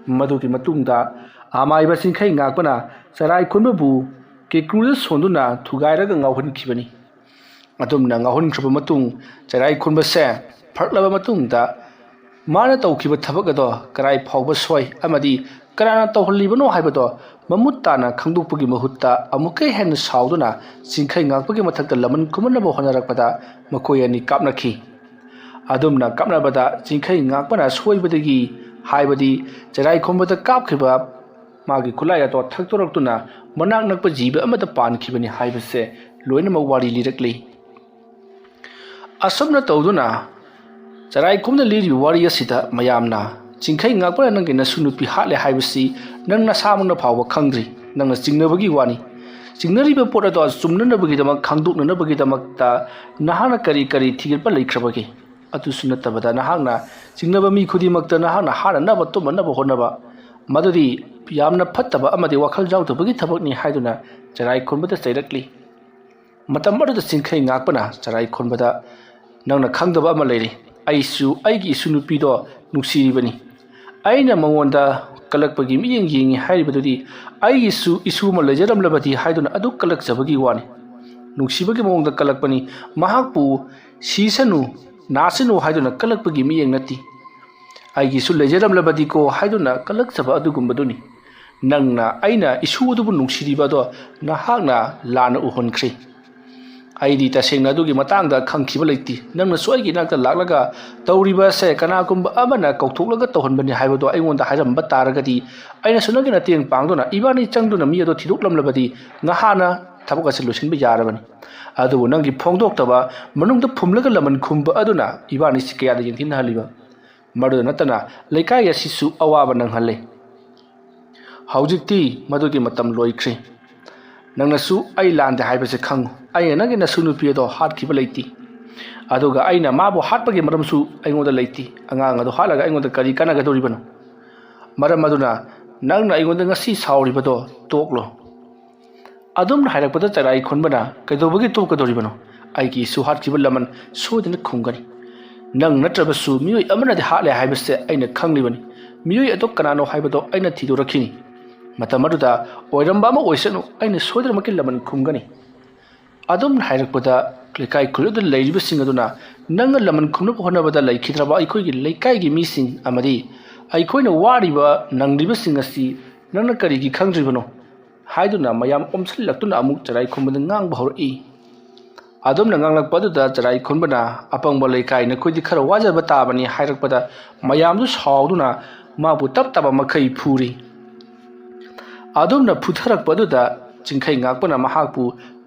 ꯃꯗꯨꯒꯤ ꯃꯇꯨꯡꯗ ꯑꯃꯥꯏꯕ ꯆꯤꯡꯈꯩ ꯉꯥꯛꯄꯅ ꯆꯩꯔꯥꯏ ꯈꯣꯟꯕꯕꯨ ꯀꯦꯀ꯭ꯔꯨꯗ ꯁꯣꯟꯗꯨꯅ ꯊꯨꯒꯥꯏꯔꯒ ꯉꯥꯎꯍꯟꯈꯤꯕꯅꯤ꯫ ꯑꯗꯨꯝꯅ ꯉꯥꯎꯍꯟꯈ꯭ꯔꯕ ꯃꯇꯨꯡ, ꯆꯩꯔꯥꯏ ꯈꯣꯟꯕꯁꯦ ꯐꯔꯛꯂꯕ ꯃꯇꯨꯡꯗ, ꯃꯥꯅ ꯇꯧꯈꯤꯕ ꯊꯕꯛ ꯑꯗꯣ ꯀꯔꯥꯏ ꯐꯥꯎꯕ ꯁꯣꯏ ꯑꯃꯗꯤ ꯀꯅꯥꯅ ꯇꯧꯍꯜꯂꯤꯕꯅꯣ ꯍꯥꯏꯕꯗꯣ ꯃꯃꯨꯠ ꯇꯥꯅ ꯈꯪꯗꯣꯛꯄꯒꯤ ꯃꯍꯨꯠꯇ, ꯑꯃꯨꯛꯀ ꯍꯦꯟꯅ ꯁꯥꯎꯗꯨꯅ ꯆꯤꯡꯈꯩ ꯉꯥꯛꯄꯒꯤ ꯃꯊꯛꯇ ꯂꯃꯟ ꯈꯨꯝꯍꯟꯅꯕ ꯍꯣꯠꯅꯔꯛꯄꯗ, ꯃꯈꯣꯏ ꯑꯅꯤ ꯀꯥꯞꯅꯈꯤ꯫ ꯑꯗꯨꯝꯅ ꯀꯥꯞꯅꯕꯗ ꯆꯤꯡꯈꯩ ꯉꯥꯛꯄꯅ ꯁꯣꯏꯕꯗꯒꯤ, ꯍꯥꯏꯕꯗꯤ ꯆꯩꯔꯥꯏ ꯈꯣꯟꯕꯗ ꯀꯥꯞꯈꯤꯕ ꯃꯥꯒꯤ ꯈꯨꯠꯂꯥꯏ ꯑꯗꯣ ꯊꯛꯇꯣꯔꯛꯇꯨꯅ ꯃꯅꯥꯛ ꯅꯛꯄ ꯖꯤꯕ ꯑꯃꯗ ꯄꯥꯟꯈꯤꯕꯅꯤ ꯍꯥꯏꯕꯁꯦ ꯂꯣꯏꯅꯃꯛ ꯋꯥꯔꯤ ꯂꯤꯔꯛꯂꯤ꯫ ꯑꯁꯨꯝꯅ ꯇꯧꯗꯨꯅ ꯆꯩꯔꯥꯏ ꯈꯣꯟꯕꯅ ꯂꯤꯔꯤꯕ ꯋꯥꯔꯤ ꯑꯁꯤꯗ ꯃꯌꯥꯝꯅ, "ꯆꯤꯡꯈꯩ ꯉꯥꯛꯄꯅ ꯅꯪꯒꯤ ꯅꯁꯨ ꯅꯨꯄꯤ ꯍꯥꯠꯂꯦ ꯍꯥꯏꯕꯁꯤ ꯅꯪ ꯅꯁꯥꯃꯛꯅ ꯐꯥꯎꯕ ꯈꯪꯗ꯭ꯔꯤ꯫ ꯅꯪꯅ ꯆꯤꯡꯅꯕꯒꯤ ꯋꯥꯅꯤ꯫ ꯆꯤꯡꯅꯔꯤꯕ ꯄꯣꯠ ꯑꯗꯣ ꯆꯨꯝꯅꯅꯕꯒꯤꯗꯃꯛ, ꯈꯪꯗꯣꯛꯅꯅꯕꯒꯤꯗꯃꯛꯇ ꯅꯍꯥꯛꯅ ꯀꯔꯤ ꯀꯔꯤ ꯊꯤꯒꯠꯄ ꯂꯩꯈ꯭ꯔꯕꯒꯦ? ꯑꯗꯨꯁꯨ ꯅꯠꯇꯕꯗ ꯅꯍꯥꯛꯅ ꯆꯤꯡꯅꯕ ꯃꯤ ꯈꯨꯗꯤꯡꯃꯛꯇ ꯅꯍꯥꯛꯅ ꯍꯥꯠꯅꯅꯕ ꯇꯨꯝꯅꯅꯕ ꯍꯣꯠꯅꯕ, ꯃꯗꯨꯗꯤ ꯌꯥꯝꯅ ꯐꯠꯇꯕ ꯑꯃꯗꯤ ꯋꯥꯈꯜ ꯌꯥꯎꯗꯕꯒꯤ ꯊꯕꯛꯅꯤ" ꯍꯥꯏꯗꯨꯅ ꯆꯩꯔꯥꯏ ꯈꯣꯟꯕꯗ ꯆꯩꯔꯛꯂꯤ꯫ ꯃꯇꯝ ꯑꯗꯨꯗ ꯆꯤꯡꯈꯩ ꯉꯥꯛꯄꯅ ꯆꯩꯔꯥꯏ ꯈꯣꯟꯕꯗ, "ꯅꯪꯅ ꯈꯪꯗꯕ ꯑꯃ ꯂꯩꯔꯤ꯫ ꯑꯩꯁꯨ ꯑꯩꯒꯤ ꯏꯁꯨ ꯅꯨꯄꯤꯗꯣ ꯅꯨꯡꯁꯤꯔꯤꯕꯅꯤ꯫ ꯑꯩꯅ ꯃꯉꯣꯟꯗ ꯀꯜꯂꯛꯄꯒꯤ ꯃꯤꯠꯌꯦꯡ ꯌꯦꯡꯉꯤ ꯍꯥꯏꯔꯤꯕꯗꯨꯗꯤ ꯑꯩꯒꯤꯁꯨ ꯏꯁꯨ ꯑꯃ ꯂꯩꯖꯔꯝꯂꯕꯗꯤ ꯍꯥꯏꯗꯨꯅ ꯑꯗꯨ ꯀꯜꯂꯛꯆꯕꯒꯤ ꯋꯥꯅꯤ꯫ ꯅꯨꯡꯁꯤꯕꯒꯤ ꯃꯑꯣꯡꯗ ꯀꯜꯂꯛꯄꯅꯤ꯫ ꯃꯍꯥꯛꯄꯨ ꯁꯤꯁꯅꯨ, ꯅꯥꯁꯅꯨ ꯍꯥꯏꯗꯨꯅ ꯀꯜꯂꯛꯄꯒꯤ ꯃꯤꯠꯌꯦꯡ ꯅꯠꯇꯦ꯫ ꯑꯩꯒꯤꯁꯨ ꯂꯩꯖꯔꯝꯂꯕꯗꯤꯀꯣ ꯍꯥꯏꯗꯨꯅ ꯀꯜꯂꯛꯆꯕ ꯑꯗꯨꯒꯨꯝꯕꯗꯨꯅꯤ꯫ ꯅꯪꯅ ꯑꯩꯅ ꯏꯁꯨ ꯑꯗꯨꯕꯨ ꯅꯨꯡꯁꯤꯔꯤꯕ ꯑꯗꯣ ꯅꯍꯥꯛꯅ ꯂꯥꯟꯅ ꯎꯍꯟꯈ꯭ꯔꯦ꯫ ꯑꯩꯗꯤ ꯇꯁꯦꯡꯅ ꯑꯗꯨꯒꯤ ꯃꯇꯥꯡꯗ ꯈꯪꯈꯤꯕ ꯂꯩꯇꯦ꯫ ꯅꯪꯅꯁꯨ ꯑꯩꯒꯤ ꯏꯅꯥꯛꯇ ꯂꯥꯛꯂꯒ ꯇꯧꯔꯤꯕ ꯑꯁꯦ ꯀꯅꯥꯒꯨꯝꯕ ꯑꯃꯅ ꯀꯧꯊꯣꯛꯂꯒ ꯇꯧꯍꯟꯕꯅꯤ ꯍꯥꯏꯕꯗꯣ ꯑꯩꯉꯣꯟꯗ ꯍꯥꯏꯔꯝꯕ ꯇꯥꯔꯒꯗꯤ, ꯑꯩꯅꯁꯨ ꯅꯪꯒꯤ ꯃꯇꯦꯡ ꯄꯥꯡꯗꯨꯅ ꯏꯕꯥꯅꯤ ꯆꯪꯗꯨꯅ ꯃꯤ ꯑꯗꯣ ꯊꯤꯗꯣꯛꯂꯝꯂꯕꯗꯤ ꯉꯍꯥꯟꯅ ꯊꯕꯛ ꯑꯁꯤ ꯂꯣꯏꯁꯤꯟꯕ ꯌꯥꯔꯕꯅꯤ꯫ ꯑꯗꯨꯕꯨ ꯅꯪꯒꯤ ꯐꯣꯡꯗꯣꯛꯇꯕ, ꯃꯅꯨꯡꯗ ꯐꯨꯝꯂꯒ ꯂꯃꯟ ꯈꯨꯝꯕ ꯑꯗꯨꯅ ꯏꯕꯥꯅꯤꯁꯤ ꯀꯌꯥꯗ ꯌꯦꯡꯊꯤꯅꯍꯜꯂꯤꯕ? ꯃꯗꯨꯗ ꯅꯠꯇꯅ ꯂꯩꯀꯥꯏ ꯑꯁꯤꯁꯨ ꯑꯋꯥꯕ ꯅꯪꯍꯜꯂꯦ꯫ ꯍꯧꯖꯤꯛꯇꯤ ꯃꯗꯨꯒꯤ ꯃꯇꯝ ꯂꯣꯏꯈ꯭ꯔꯦ꯫ ꯅꯪꯅꯁꯨ ꯑꯩ ꯂꯥꯟꯗꯦ ꯍꯥꯏꯕꯁꯦ ꯈꯪꯉꯨ꯫ ꯑꯩꯅ ꯅꯪꯒꯤ ꯅꯁꯨ ꯅꯨꯄꯤ ꯑꯗꯣ ꯍꯥꯠꯈꯤꯕ ꯂꯩꯇꯦ꯫ ꯑꯗꯨꯒ ꯑꯩꯅ ꯃꯥꯕꯨ ꯍꯥꯠꯄꯒꯤ ꯃꯔꯝꯁꯨ ꯑꯩꯉꯣꯟꯗ ꯂꯩꯇꯦ꯫ ꯑꯉꯥꯡ ꯑꯗꯨ ꯍꯥꯠꯂꯒ ꯑꯩꯉꯣꯟꯗ ꯀꯔꯤ ꯀꯥꯟꯅꯒꯗꯧꯔꯤꯕꯅꯣ? ꯃꯔꯝ ꯑꯗꯨꯅ ꯅꯪꯅ ꯑꯩꯉꯣꯟꯗ ꯉꯁꯤ ꯁꯥꯎꯔꯤꯕꯗꯣ ꯇꯣꯛꯂꯣ꯫ ꯑꯗꯨꯝꯅ ꯍꯥꯏꯔꯛꯄꯗ ꯆꯔꯥꯏ ꯈꯣꯟꯕꯅ, "ꯀꯩꯗꯧꯕꯒꯤ ꯇꯣꯛꯀꯗꯧꯔꯤꯕꯅꯣ? ꯑꯩꯒꯤ ꯏꯁꯨ ꯍꯥꯠꯈꯤꯕ ꯂꯃꯟ ꯁꯣꯏꯗꯅ ꯈꯨꯝꯒꯅꯤ꯫ ꯅꯪ ꯅꯠꯇ꯭ꯔꯕꯁꯨ ꯃꯤꯑꯣꯏ ꯑꯃꯅꯗꯤ ꯍꯥꯠꯂꯦ ꯍꯥꯏꯕꯁꯦ ꯑꯩꯅ ꯈꯪꯂꯤꯕꯅꯤ꯫ ꯃꯤꯑꯣꯏ ꯑꯗꯨ ꯀꯅꯥꯅꯣ ꯍꯥꯏꯕꯗꯣ ꯑꯩꯅ ꯊꯤꯗꯣꯔꯛꯈꯤꯅꯤ꯫ ꯃꯇꯝ ꯑꯗꯨꯗ ꯑꯣꯏꯔꯝꯕ ꯑꯃ ꯑꯣꯏꯁꯅꯨ, ꯑꯩꯅ ꯁꯣꯏꯗꯅꯃꯛꯀꯤ ꯂꯃꯟ ꯈꯨꯝꯒꯅꯤ꯫" ꯑꯗꯨꯝꯅ ꯍꯥꯏꯔꯛꯄꯗ ꯂꯩꯀꯥꯏ ꯈꯨꯜ ꯑꯗꯨꯗ ꯂꯩꯔꯤꯕꯁꯤꯡ ꯑꯗꯨꯅ, "ꯅꯪꯅ ꯂꯃꯟ ꯈꯨꯝꯅꯕ ꯍꯣꯠꯅꯕꯗ ꯂꯩꯈꯤꯗ꯭ꯔꯕ ꯑꯩꯈꯣꯏꯒꯤ ꯂꯩꯀꯥꯏꯒꯤ ꯃꯤꯁꯤꯡ ꯑꯃꯗꯤ ꯑꯩꯈꯣꯏꯅ ꯋꯥꯔꯤꯕ ꯅꯪꯂꯤꯕꯁꯤꯡ ꯑꯁꯤ ꯅꯪꯅ ꯀꯔꯤꯒꯤ ꯈꯪꯗ꯭ꯔꯤꯕꯅꯣ?" ꯍꯥꯏꯗꯨꯅ ꯃꯌꯥꯝ ꯑꯣꯝꯁꯤꯜꯂꯛꯇꯨꯅ ꯑꯃꯨꯛ ꯆꯔꯥꯏ ꯈꯣꯟꯕꯗ ꯉꯥꯡꯕ ꯍꯧꯔꯛꯏ꯫ ꯑꯗꯨꯝꯅ ꯉꯥꯡꯂꯛꯄ ꯑꯗꯨꯗ ꯆꯔꯥꯏ ꯈꯣꯟꯕꯅ, "ꯑꯄꯪꯕ ꯂꯩꯀꯥꯏ, ꯅꯈꯣꯏꯗꯤ ꯈꯔ ꯋꯥꯖꯕ ꯇꯥꯕꯅꯤ" ꯍꯥꯏꯔꯛꯄꯗ ꯃꯌꯥꯝꯗꯨ ꯁꯥꯎꯗꯨꯅ ꯃꯥꯕꯨ ꯇꯞ ꯇꯥꯕ ꯃꯈꯩ ꯐꯨꯔꯤ꯫ ꯑꯗꯨꯝꯅ ꯐꯨꯊꯔꯛꯄ ꯑꯗꯨꯗ ꯆꯤꯡꯈꯩ ꯉꯥꯛꯄꯅ ꯃꯍꯥꯛꯄꯨ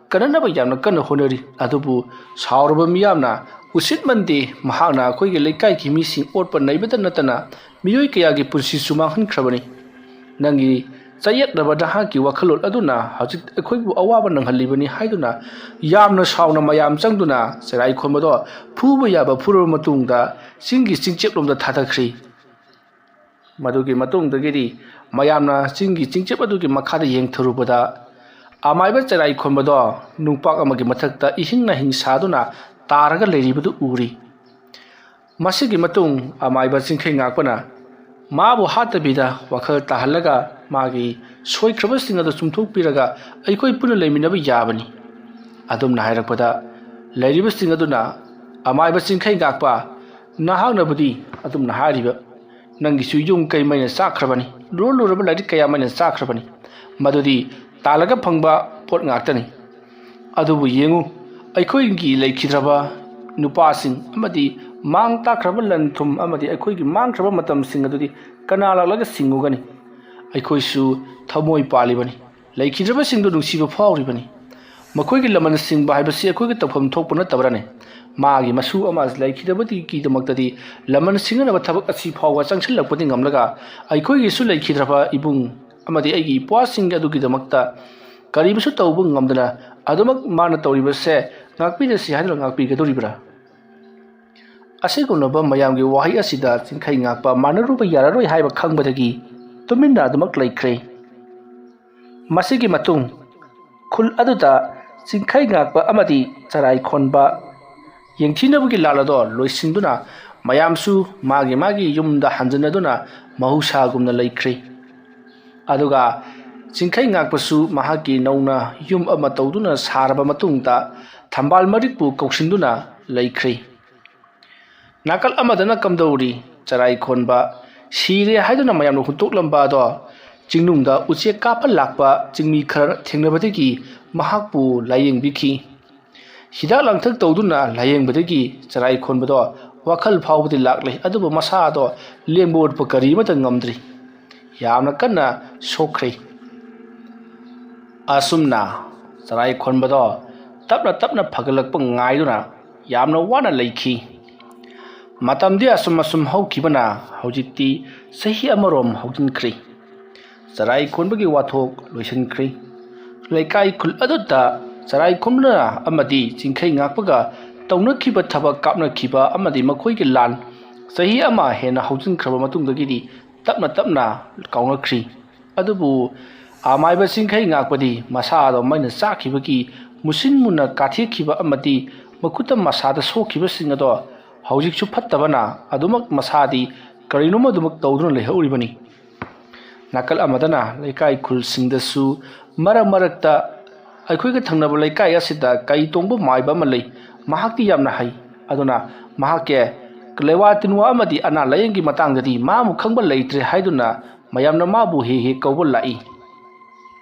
ꯀꯟꯅꯅꯕ ꯌꯥꯝꯅ ꯀꯟꯅ ꯍꯣꯠꯅꯔꯤ꯫ ꯑꯗꯨꯕꯨ ꯁꯥꯎꯔꯕ ꯃꯤꯌꯥꯝꯅ ꯎꯁꯤꯠꯃꯟꯗꯦ, ꯃꯍꯥꯛꯅ ꯑꯩꯈꯣꯏꯒꯤ ꯂꯩꯀꯥꯏꯒꯤ ꯃꯤꯁꯤꯡ ꯑꯣꯠꯄ ꯅꯩꯕꯇ ꯅꯠꯇꯅ ꯃꯤꯑꯣꯏ ꯀꯌꯥꯒꯤ ꯄꯨꯟꯁꯤꯁꯨ ꯃꯥꯡꯍꯟꯈ꯭ꯔꯕꯅꯤ꯫ ꯅꯪꯒꯤ ꯆꯌꯦꯠꯅꯕ ꯅꯍꯥꯛꯀꯤ ꯋꯥꯈꯜꯂꯣꯟ ꯑꯗꯨꯅ ꯍꯧꯖꯤꯛ ꯑꯩꯈꯣꯏꯕꯨ ꯑꯋꯥꯕ ꯅꯪꯍꯜꯂꯤꯕꯅꯤ ꯍꯥꯏꯗꯨꯅ ꯌꯥꯝꯅ ꯁꯥꯎꯅ ꯃꯌꯥꯝ ꯆꯪꯗꯨꯅ ꯆꯔꯥꯏ ꯈꯣꯟꯕꯗꯣ ꯐꯨꯕ ꯌꯥꯕ ꯐꯨꯔꯕ ꯃꯇꯨꯡꯗ ꯆꯤꯡꯒꯤ ꯆꯤꯡꯆꯦꯞꯂꯣꯝꯗ ꯊꯥꯗꯈ꯭ꯔꯤ꯫ ꯃꯗꯨꯒꯤ ꯃꯇꯨꯡꯗꯒꯤꯗꯤ ꯃꯌꯥꯝꯅ ꯆꯤꯡꯒꯤ ꯆꯤꯡꯆꯦꯞ ꯑꯗꯨꯒꯤ ꯃꯈꯥꯗ ꯌꯦꯡꯊꯔꯨꯕꯗ ꯑꯃꯥꯏꯕ ꯆꯔꯥꯏ ꯈꯣꯟꯕꯗꯣ ꯅꯨꯡꯄꯥꯛ ꯑꯃꯒꯤ ꯃꯊꯛꯇ ꯏꯍꯤꯡ ꯅꯥꯍꯤꯡ ꯁꯥꯗꯨꯅ ꯇꯥꯔꯒ ꯂꯩꯔꯤꯕꯗꯨ ꯎꯔꯤ꯫ ꯃꯁꯤꯒꯤ ꯃꯇꯨꯡ ꯑꯃꯥꯏꯕ ꯆꯤꯡꯈꯩ ꯉꯥꯛꯄꯅ ꯃꯥꯕꯨ ꯍꯥꯠꯇꯕꯤꯗ ꯋꯥꯈꯜ ꯇꯥꯍꯜꯂꯒ ꯃꯥꯒꯤ ꯁꯣꯏꯈ꯭ꯔꯕꯁꯤꯡ ꯑꯗꯨ ꯆꯨꯝꯊꯣꯛꯄꯤꯔꯒ ꯑꯩꯈꯣꯏ ꯄꯨꯟꯅ ꯂꯩꯃꯤꯟꯅꯕ ꯌꯥꯕꯅꯤ꯫ ꯑꯗꯨꯝꯅ ꯍꯥꯏꯔꯛꯄꯗ ꯂꯩꯔꯤꯕꯁꯤꯡ ꯑꯗꯨꯅ, "ꯑꯃꯥꯏꯕ ꯆꯤꯡꯈꯩ ꯉꯥꯛꯄ, ꯅꯍꯥꯛꯅꯕꯨꯗꯤ ꯑꯗꯨꯝꯅ ꯍꯥꯏꯔꯤꯕ, ꯅꯪꯒꯤꯁꯨ ꯌꯨꯝ ꯀꯩ ꯃꯩꯅ ꯆꯥꯛꯈ꯭ꯔꯕꯅꯤ, ꯂꯨꯔ ꯂꯨꯔꯕ ꯂꯥꯏꯔꯤꯛ ꯀꯌꯥ ꯃꯩꯅ ꯆꯥꯛꯈ꯭ꯔꯕꯅꯤ, ꯃꯗꯨꯗꯤ ꯇꯥꯜꯂꯒ ꯐꯪꯕ ꯄꯣꯠ ꯉꯥꯛꯇꯅꯤ꯫ ꯑꯗꯨꯕꯨ ꯌꯦꯡꯉꯨ, ꯑꯩꯈꯣꯏꯒꯤ ꯂꯩꯈꯤꯗ꯭ꯔꯕ ꯅꯨꯄꯥꯁꯤꯡ ꯑꯃꯗꯤ ꯃꯥꯡ ꯇꯥꯛꯈ꯭ꯔꯕ ꯂꯟ ꯊꯨꯝ ꯑꯃꯗꯤ ꯑꯩꯈꯣꯏꯒꯤ ꯃꯥꯡꯈ꯭ꯔꯕ ꯃꯇꯝꯁꯤꯡ ꯑꯗꯨꯗꯤ ꯀꯅꯥ ꯂꯥꯛꯂꯒ ꯁꯤꯡꯉꯨꯒꯅꯤ? ꯑꯩꯈꯣꯏꯁꯨ ꯊꯃꯣꯏ ꯄꯥꯜꯂꯤꯕꯅꯤ, ꯂꯩꯈꯤꯗ꯭ꯔꯕꯁꯤꯡꯗꯨ ꯅꯨꯡꯁꯤꯕ ꯐꯥꯎꯔꯤꯕꯅꯤ꯫ ꯃꯈꯣꯏꯒꯤ ꯂꯃꯟ ꯁꯤꯡꯕ ꯍꯥꯏꯕꯁꯤ ꯑꯩꯈꯣꯏꯒꯤ ꯇꯧꯐꯝ ꯊꯣꯛꯄ ꯅꯠꯇꯕ꯭ꯔꯅꯦ? ꯃꯥꯒꯤ ꯃꯁꯨ ꯑꯃ ꯂꯩꯈꯤꯗꯕꯗꯨꯒꯤꯗꯃꯛꯇꯗꯤ ꯂꯃꯟ ꯁꯤꯡꯅꯅꯕ ꯊꯕꯛ ꯑꯁꯤ ꯐꯥꯎꯕ ꯆꯪꯁꯤꯜꯂꯛꯄꯗꯤ ꯉꯝꯂꯒ, ꯑꯩꯈꯣꯏꯒꯤꯁꯨ ꯂꯩꯈꯤꯗ꯭ꯔꯕ ꯏꯕꯨꯡ ꯑꯃꯗꯤ ꯑꯩꯒꯤ ꯏꯄ꯭ꯋꯥꯁꯤꯡꯒꯤ ꯑꯗꯨꯒꯤꯗꯃꯛꯇ ꯀꯔꯤꯕꯁꯨ ꯇꯧꯕ ꯉꯝꯗꯅ ꯑꯗꯨꯃꯛ ꯃꯥꯅ ꯇꯧꯔꯤꯕꯁꯦ ꯉꯥꯛꯄꯤꯔꯁꯤ ꯍꯥꯏꯗꯨꯅ ꯉꯥꯛꯄꯤꯒꯗꯧꯔꯤꯕ꯭ꯔꯥ?" ꯑꯁꯤꯒꯨꯝꯂꯕ ꯃꯌꯥꯝꯒꯤ ꯋꯥꯍꯩ ꯑꯁꯤꯗ ꯆꯤꯡꯈꯩ ꯉꯥꯛꯄ ꯃꯥꯟꯅꯔꯨꯕ ꯌꯥꯔꯔꯣꯏ ꯍꯥꯏꯕ ꯈꯪꯕꯗꯒꯤ ꯇꯨꯃꯤꯟꯅ ꯑꯗꯨꯃꯛ ꯂꯩꯈ꯭ꯔꯦ꯫ ꯃꯁꯤꯒꯤ ꯃꯇꯨꯡ ꯈꯨꯜ ꯑꯗꯨꯗ ꯆꯤꯡꯈꯩ ꯉꯥꯛꯄ ꯑꯃꯗꯤ ꯆꯔꯥꯏ ꯈꯣꯟꯕ ꯌꯦꯡꯊꯤꯅꯕꯒꯤ ꯂꯥꯜ ꯑꯗꯣ ꯂꯣꯏꯁꯤꯟꯗꯨꯅ ꯃꯌꯥꯝꯁꯨ ꯃꯥꯒꯤ ꯃꯥꯒꯤ ꯌꯨꯝꯗ ꯍꯟꯖꯤꯟꯅꯗꯨꯅ ꯃꯍꯧꯁꯥꯒꯨꯝꯅ ꯂꯩꯈ꯭ꯔꯦ꯫ ꯑꯗꯨꯒ ꯆꯤꯡꯈꯩ ꯉꯥꯛꯄꯁꯨ ꯃꯍꯥꯛꯀꯤ ꯅꯧꯅ ꯌꯨꯝ ꯑꯃ ꯇꯧꯗꯨꯅ ꯁꯥꯔꯕ ꯃꯇꯨꯡꯗ ꯊꯝꯕꯥꯜ ꯃꯔꯤꯛꯄꯨ ꯀꯧꯁꯤꯟꯗꯨꯅ ꯂꯩꯈ꯭ꯔꯦ꯫ ꯅꯥꯀꯜ ꯑꯃꯗꯅ ꯀꯝꯗꯧꯔꯤ? ꯆꯔꯥꯏ ꯈꯣꯟꯕ ꯁꯤꯔꯦ ꯍꯥꯏꯗꯨꯅ ꯃꯌꯥꯝꯅ ꯍꯨꯟꯇꯣꯛꯂꯝꯕ ꯑꯗꯣ ꯆꯤꯡꯅꯨꯡꯗ ꯎꯆꯦꯛ ꯀꯥꯞꯄ ꯂꯥꯛꯄ ꯆꯤꯡꯃꯤ ꯈꯔ ꯊꯦꯡꯅꯕꯗꯒꯤ ꯃꯍꯥꯛꯄꯨ ꯂꯥꯌꯦꯡꯕꯤꯈꯤ꯫ ꯍꯤꯗꯥꯛ ꯂꯥꯡꯊꯛ ꯇꯧꯗꯨꯅ ꯂꯥꯌꯦꯡꯕꯗꯒꯤ ꯆꯔꯥꯏ ꯈꯣꯟꯕꯗꯣ ꯋꯥꯈꯜ ꯐꯥꯎꯕꯗꯤ ꯂꯥꯛꯂꯦ, ꯑꯗꯨꯕꯨ ꯃꯁꯥꯗꯣ ꯂꯦꯡꯕ ꯑꯣꯠꯄ ꯀꯔꯤ ꯑꯃꯠꯇ ꯉꯝꯗ꯭ꯔꯤ꯫ ꯌꯥꯝꯅ ꯀꯟꯅ ꯁꯣꯛꯈ꯭ꯔꯦ꯫ ꯑꯁꯨꯝꯅ ꯆꯔꯥꯏ ꯈꯣꯟꯕꯗꯣ ꯇꯞꯅ ꯇꯞꯅ ꯐꯒꯠꯂꯛꯄ ꯉꯥꯏꯗꯨꯅ ꯌꯥꯝꯅ ꯋꯥꯅ ꯂꯩꯈꯤ꯫ ꯃꯇꯝꯗꯤ ꯑꯁꯨꯝ ꯑꯁꯨꯝ ꯍꯧꯈꯤꯕꯅ ꯍꯧꯖꯤꯛꯇꯤ ꯆꯍꯤ ꯑꯃꯔꯣꯝ ꯍꯧꯖꯤꯟꯈ꯭ꯔꯦ꯫ ꯆꯔꯥꯏ ꯈꯣꯟꯕꯒꯤ ꯋꯥꯊꯣꯛ ꯂꯣꯏꯁꯤꯟꯈ꯭ꯔꯦ꯫ ꯂꯩꯀꯥꯏ ꯈꯨꯜ ꯑꯗꯨꯗ ꯆꯔꯥꯏ ꯈꯣꯟꯕꯅ ꯑꯃꯗꯤ ꯆꯤꯡꯈꯩ ꯉꯥꯛꯄꯒ ꯇꯧꯅꯈꯤꯕ ꯊꯕꯛ, ꯀꯥꯞꯅꯈꯤꯕ ꯑꯃꯗꯤ ꯃꯈꯣꯏꯒꯤ ꯂꯥꯟ ꯆꯍꯤ ꯑꯃ ꯍꯦꯟꯅ ꯍꯧꯖꯤꯟꯈ꯭ꯔꯕ ꯃꯇꯨꯡꯗꯒꯤꯗꯤ ꯇꯞꯅ ꯇꯞꯅ ꯀꯥꯎꯅꯈ꯭ꯔꯤ꯫ ꯑꯗꯨꯕꯨ ꯑꯃꯥꯏꯕ ꯆꯤꯡꯈꯩ ꯉꯥꯛꯄꯗꯤ ꯃꯁꯥꯗꯣ ꯃꯩꯅ ꯆꯥꯛꯈꯤꯕꯒꯤ ꯃꯨꯁꯤꯟ ꯃꯨꯟꯅ ꯀꯥꯊꯦꯛꯈꯤꯕ ꯑꯃꯗꯤ ꯃꯈꯨꯠꯇ ꯃꯁꯥꯗ ꯁꯣꯛꯈꯤꯕꯁꯤꯡ ꯑꯗꯣ ꯍꯧꯖꯤꯛꯁꯨ ꯐꯠꯇꯕꯅ ꯑꯗꯨꯃꯛ ꯃꯁꯥꯗꯤ ꯀꯔꯤꯅꯣꯃ ꯑꯗꯨꯃꯛ ꯇꯧꯗꯨꯅ ꯂꯩꯍꯧꯔꯤꯕꯅꯤ꯫ ꯅꯥꯀꯜ ꯑꯃꯗꯅ ꯂꯩꯀꯥꯏ ꯈꯨꯜꯁꯤꯡꯗꯁꯨ ꯃꯔꯛ ꯃꯔꯛꯇ ꯑꯩꯈꯣꯏꯒ ꯊꯪꯅꯕ ꯂꯩꯀꯥꯏ ꯑꯁꯤꯗ ꯀꯩ ꯇꯣꯡꯕ ꯃꯥꯏꯕ ꯑꯃ ꯂꯩ꯫ ꯃꯍꯥꯛꯇꯤ ꯌꯥꯝꯅ ꯍꯩ꯫ ꯑꯗꯨꯅ ꯃꯍꯥꯛꯀꯤ ꯂꯩꯋꯥ ꯇꯤꯟꯋꯥ ꯑꯃꯗꯤ ꯑꯅꯥ ꯂꯥꯏꯌꯦꯡꯒꯤ ꯃꯇꯥꯡꯗꯗꯤ ꯃꯥꯕꯨ ꯈꯪꯕ ꯂꯩꯇ꯭ꯔꯦ ꯍꯥꯏꯗꯨꯅ ꯃꯌꯥꯝꯅ ꯃꯥꯕꯨ ꯍꯦꯛ ꯍꯦꯛ ꯀꯧꯕ ꯂꯥꯛꯏ꯫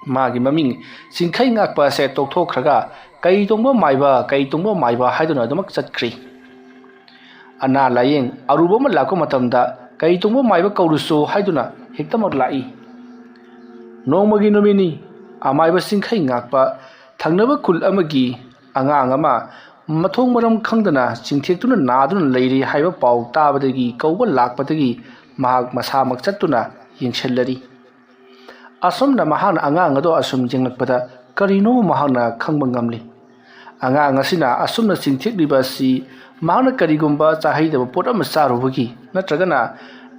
ꯃꯥꯒꯤ ꯃꯃꯤꯡ ꯆꯤꯡꯈꯩ ꯉꯥꯛꯄ ꯑꯁꯦ ꯇꯣꯛꯊꯣꯛꯈ꯭ꯔꯒ ꯀꯩ ꯇꯣꯡꯕ ꯃꯥꯏꯕ, ꯀꯩ ꯇꯣꯡꯕ ꯃꯥꯏꯕ ꯍꯥꯏꯗꯨꯅ ꯑꯗꯨꯃꯛ ꯆꯠꯈ꯭ꯔꯤ꯫ ꯑꯅꯥ ꯂꯥꯏꯌꯦꯡ ꯑꯔꯨꯕ ꯑꯃ ꯂꯥꯛꯄ ꯃꯇꯝꯗ ꯀꯩ ꯇꯣꯡꯕ ꯃꯥꯏꯕ ꯀꯧꯔꯨꯁꯣ ꯍꯥꯏꯗꯨꯅ ꯍꯦꯛꯇꯃꯛ ꯂꯥꯛꯏ꯫ ꯅꯣꯡꯃꯒꯤ ꯅꯨꯃꯤꯠꯅꯤ꯫ ꯑꯃꯥꯏꯕ ꯆꯤꯡꯈꯩ ꯉꯥꯛꯄ ꯊꯪꯅꯕ ꯈꯨꯜ ꯑꯃꯒꯤ ꯑꯉꯥꯡ ꯑꯃ ꯃꯊꯣꯡ ꯃꯔꯝ ꯈꯪꯗꯅ ꯆꯤꯡꯊꯦꯛꯇꯨꯅ ꯅꯥꯗꯨꯅ ꯂꯩꯔꯤ ꯍꯥꯏꯕ ꯄꯥꯎ ꯇꯥꯕꯗꯒꯤ ꯀꯧꯕ ꯂꯥꯛꯄꯗꯒꯤ ꯃꯍꯥꯛ ꯃꯁꯥꯃꯛ ꯆꯠꯇꯨꯅ ꯌꯦꯡꯁꯤꯜꯂꯔꯤ꯫ ꯑꯁꯨꯝꯅ ꯃꯍꯥꯛꯅ ꯑꯉꯥꯡ ꯑꯗꯣ ꯑꯁꯨꯝ ꯌꯦꯡꯂꯛꯄꯗ ꯀꯔꯤꯅꯣ ꯃꯍꯥꯛꯅ ꯈꯪꯕ ꯉꯝꯂꯤ꯫ ꯑꯉꯥꯡ ꯑꯁꯤꯅ ꯑꯁꯨꯝꯅ ꯆꯤꯡꯊꯦꯛꯂꯤꯕ ꯑꯁꯤ ꯃꯍꯥꯛꯅ ꯀꯔꯤꯒꯨꯝꯕ ꯆꯥꯍꯩꯗꯕ ꯄꯣꯠ ꯑꯃ ꯆꯥꯔꯨꯕꯒꯤ ꯅꯠꯇ꯭ꯔꯒꯅ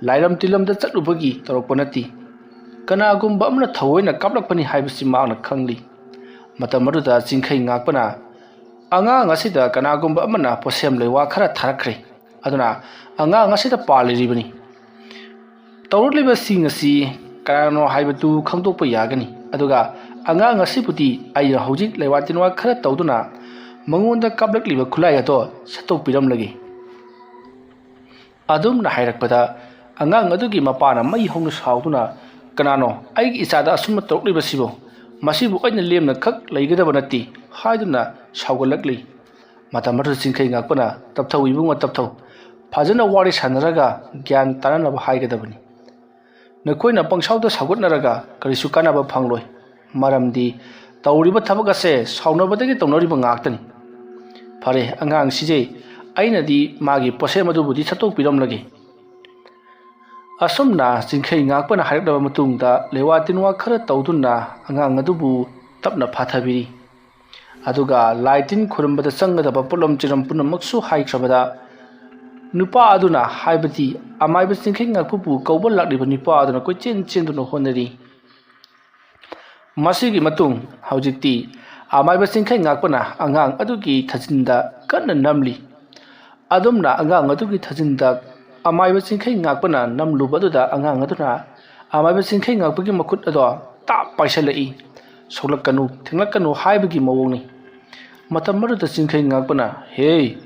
ꯂꯥꯏꯔꯝ ꯇꯤꯂꯝꯗ ꯆꯠꯂꯨꯕꯒꯤ ꯇꯧꯔꯛꯄ ꯅꯠꯇꯦ꯫ ꯀꯅꯥꯒꯨꯝꯕ ꯑꯃꯅ ꯊꯑꯣꯏꯅ ꯀꯥꯞꯂꯛꯄꯅꯤ ꯍꯥꯏꯕꯁꯤ ꯃꯍꯥꯛꯅ ꯈꯪꯂꯤ꯫ ꯃꯇꯝ ꯑꯗꯨꯗ ꯆꯤꯡꯈꯩ ꯉꯥꯛꯄꯅ ꯑꯉꯥꯡ ꯑꯁꯤꯗ ꯀꯅꯥꯒꯨꯝꯕ ꯑꯃꯅ ꯄꯣꯠꯁꯦꯝ ꯂꯩꯋꯥ ꯈꯔ ꯊꯥꯔꯛꯈ꯭ꯔꯦ꯫ ꯑꯗꯨꯅ ꯑꯉꯥꯡ ꯑꯁꯤꯗ ꯄꯥꯜꯂꯤꯔꯤꯕꯅꯤ꯫ ꯇꯧꯔꯛꯂꯤꯕꯁꯤꯡ ꯑꯁꯤ ꯀꯅꯥꯅꯣ ꯍꯥꯏꯕꯗꯨ ꯈꯪꯗꯣꯛꯄ ꯌꯥꯒꯅꯤ꯫ ꯑꯗꯨꯒ ꯑꯉꯥꯡ ꯑꯁꯤꯕꯨꯗꯤ ꯑꯩꯅ ꯍꯧꯖꯤꯛ ꯂꯩꯋꯥ ꯇꯤꯟꯋꯥ ꯈꯔ ꯇꯧꯗꯨꯅ ꯃꯉꯣꯟꯗ ꯀꯥꯞꯂꯛꯂꯤꯕ ꯈꯨꯠꯂꯥꯏ ꯑꯗꯣ ꯁꯠꯇꯣꯛꯄꯤꯔꯝꯂꯒꯦ꯫ ꯑꯗꯨꯝꯅ ꯍꯥꯏꯔꯛꯄꯗ ꯑꯉꯥꯡ ꯑꯗꯨꯒꯤ ꯃꯄꯥꯅ ꯃꯩ ꯍꯧꯅ ꯁꯥꯎꯗꯨꯅ, "ꯀꯅꯥꯅꯣ ꯑꯩꯒꯤ ꯏꯆꯥꯗ ꯑꯁꯨꯝꯅ ꯇꯧꯔꯛꯂꯤꯕꯁꯤꯕꯨ? ꯃꯁꯤꯕꯨ ꯑꯩꯅ ꯂꯦꯝꯅ ꯈꯛ ꯂꯩꯒꯗꯕ ꯅꯠꯇꯦ" ꯍꯥꯏꯗꯨꯅ ꯁꯥꯎꯒꯠꯂꯛꯂꯤ꯫ ꯃꯇꯝ ꯑꯗꯨꯗ ꯆꯤꯡꯈꯩ ꯉꯥꯛꯄꯅ, "ꯇꯞꯊꯧ ꯏꯕꯨꯡꯉꯣ, ꯇꯞꯊꯧ꯫ ꯐꯖꯅ ꯋꯥꯔꯤ ꯁꯥꯟꯅꯔꯒ ꯒ꯭ꯌꯥꯟ ꯇꯥꯅꯅꯕ ꯍꯥꯏꯒꯗꯕꯅꯤ꯫ ꯅꯈꯣꯏꯅ ꯄꯪꯁꯥꯎꯗ ꯁꯥꯎꯒꯠꯅꯔꯒ ꯀꯔꯤꯁꯨ ꯀꯥꯟꯅꯕ ꯐꯪꯂꯣꯏ꯫ ꯃꯔꯝꯗꯤ ꯇꯧꯔꯤꯕ ꯊꯕꯛ ꯑꯁꯦ ꯁꯥꯎꯅꯕꯗꯒꯤ ꯇꯧꯅꯔꯤꯕ ꯉꯥꯛꯇꯅꯤ꯫ ꯐꯔꯦ, ꯑꯉꯥꯡꯁꯤꯁꯦ ꯑꯩꯅꯗꯤ ꯃꯥꯒꯤ ꯄꯣꯠꯁꯦꯝ ꯑꯗꯨꯕꯨꯗꯤ ꯁꯠꯇꯣꯛꯄꯤꯔꯝꯂꯒꯦ"꯫ ꯑꯁꯨꯝꯅ ꯆꯤꯡꯈꯩ ꯉꯥꯛꯄꯅ ꯍꯥꯏꯔꯛꯂꯕ ꯃꯇꯨꯡꯗ ꯂꯩꯋꯥ ꯇꯤꯟꯋꯥ ꯈꯔ ꯇꯧꯗꯨꯅ ꯑꯉꯥꯡ ꯑꯗꯨꯕꯨ ꯇꯞꯅ ꯐꯥꯊꯕꯤꯔꯤ꯫ ꯑꯗꯨꯒ ꯂꯥꯏ ꯇꯤꯟ ꯈꯨꯔꯨꯝꯕꯗ ꯆꯪꯒꯗꯕ ꯄꯣꯠꯂꯝ ꯆꯤꯔꯝ ꯄꯨꯝꯅꯃꯛꯁꯨ ꯍꯥꯏꯈ꯭ꯔꯕꯗ, ꯅꯨꯄꯥ ꯑꯗꯨꯅ, ꯍꯥꯏꯕꯗꯤ ꯑꯃꯥꯏꯕ ꯆꯤꯡꯈꯩ ꯉꯥꯛꯄꯕꯨ ꯀꯧꯕ ꯂꯥꯛꯂꯤꯕ ꯅꯨꯄꯥ ꯑꯗꯨꯅ ꯀꯣꯏꯆꯦꯟ ꯆꯦꯟꯗꯨꯅ ꯍꯣꯠꯅꯔꯤ꯫ ꯃꯁꯤꯒꯤ ꯃꯇꯨꯡ ꯍꯧꯖꯤꯛꯇꯤ ꯑꯃꯥꯏꯕ ꯆꯤꯡꯈꯩ ꯉꯥꯛꯄꯅ ꯑꯉꯥꯡ ꯑꯗꯨꯒꯤ ꯊꯥꯖꯤꯟꯗ ꯀꯟꯅ ꯅꯝꯂꯤ꯫ ꯑꯗꯨꯝꯅ ꯑꯉꯥꯡ ꯑꯗꯨꯒꯤ ꯊꯥꯖꯤꯟꯗ ꯑꯃꯥꯏꯕ ꯆꯤꯡꯈꯩ ꯉꯥꯛꯄꯅ ꯅꯝꯂꯨꯕ ꯑꯗꯨꯗ ꯑꯉꯥꯡ ꯑꯗꯨꯅ ꯑꯃꯥꯏꯕ ꯆꯤꯡꯈꯩ ꯉꯥꯛꯄꯒꯤ ꯃꯈꯨꯠ ꯑꯗꯣ ꯇꯥꯞ ꯄꯥꯏꯁꯜꯂꯛꯏ꯫ "ꯁꯣꯛꯂꯛꯀꯅꯨ, ꯊꯦꯡꯂꯛꯀꯅꯨ" ꯍꯥꯏꯕꯒꯤ ꯃꯑꯣꯡꯅꯤ꯫ ꯃꯇꯝ ꯑꯗꯨꯗ ꯆꯤꯡꯈꯩ ꯉꯥꯛꯄꯅ, "ꯍꯦ,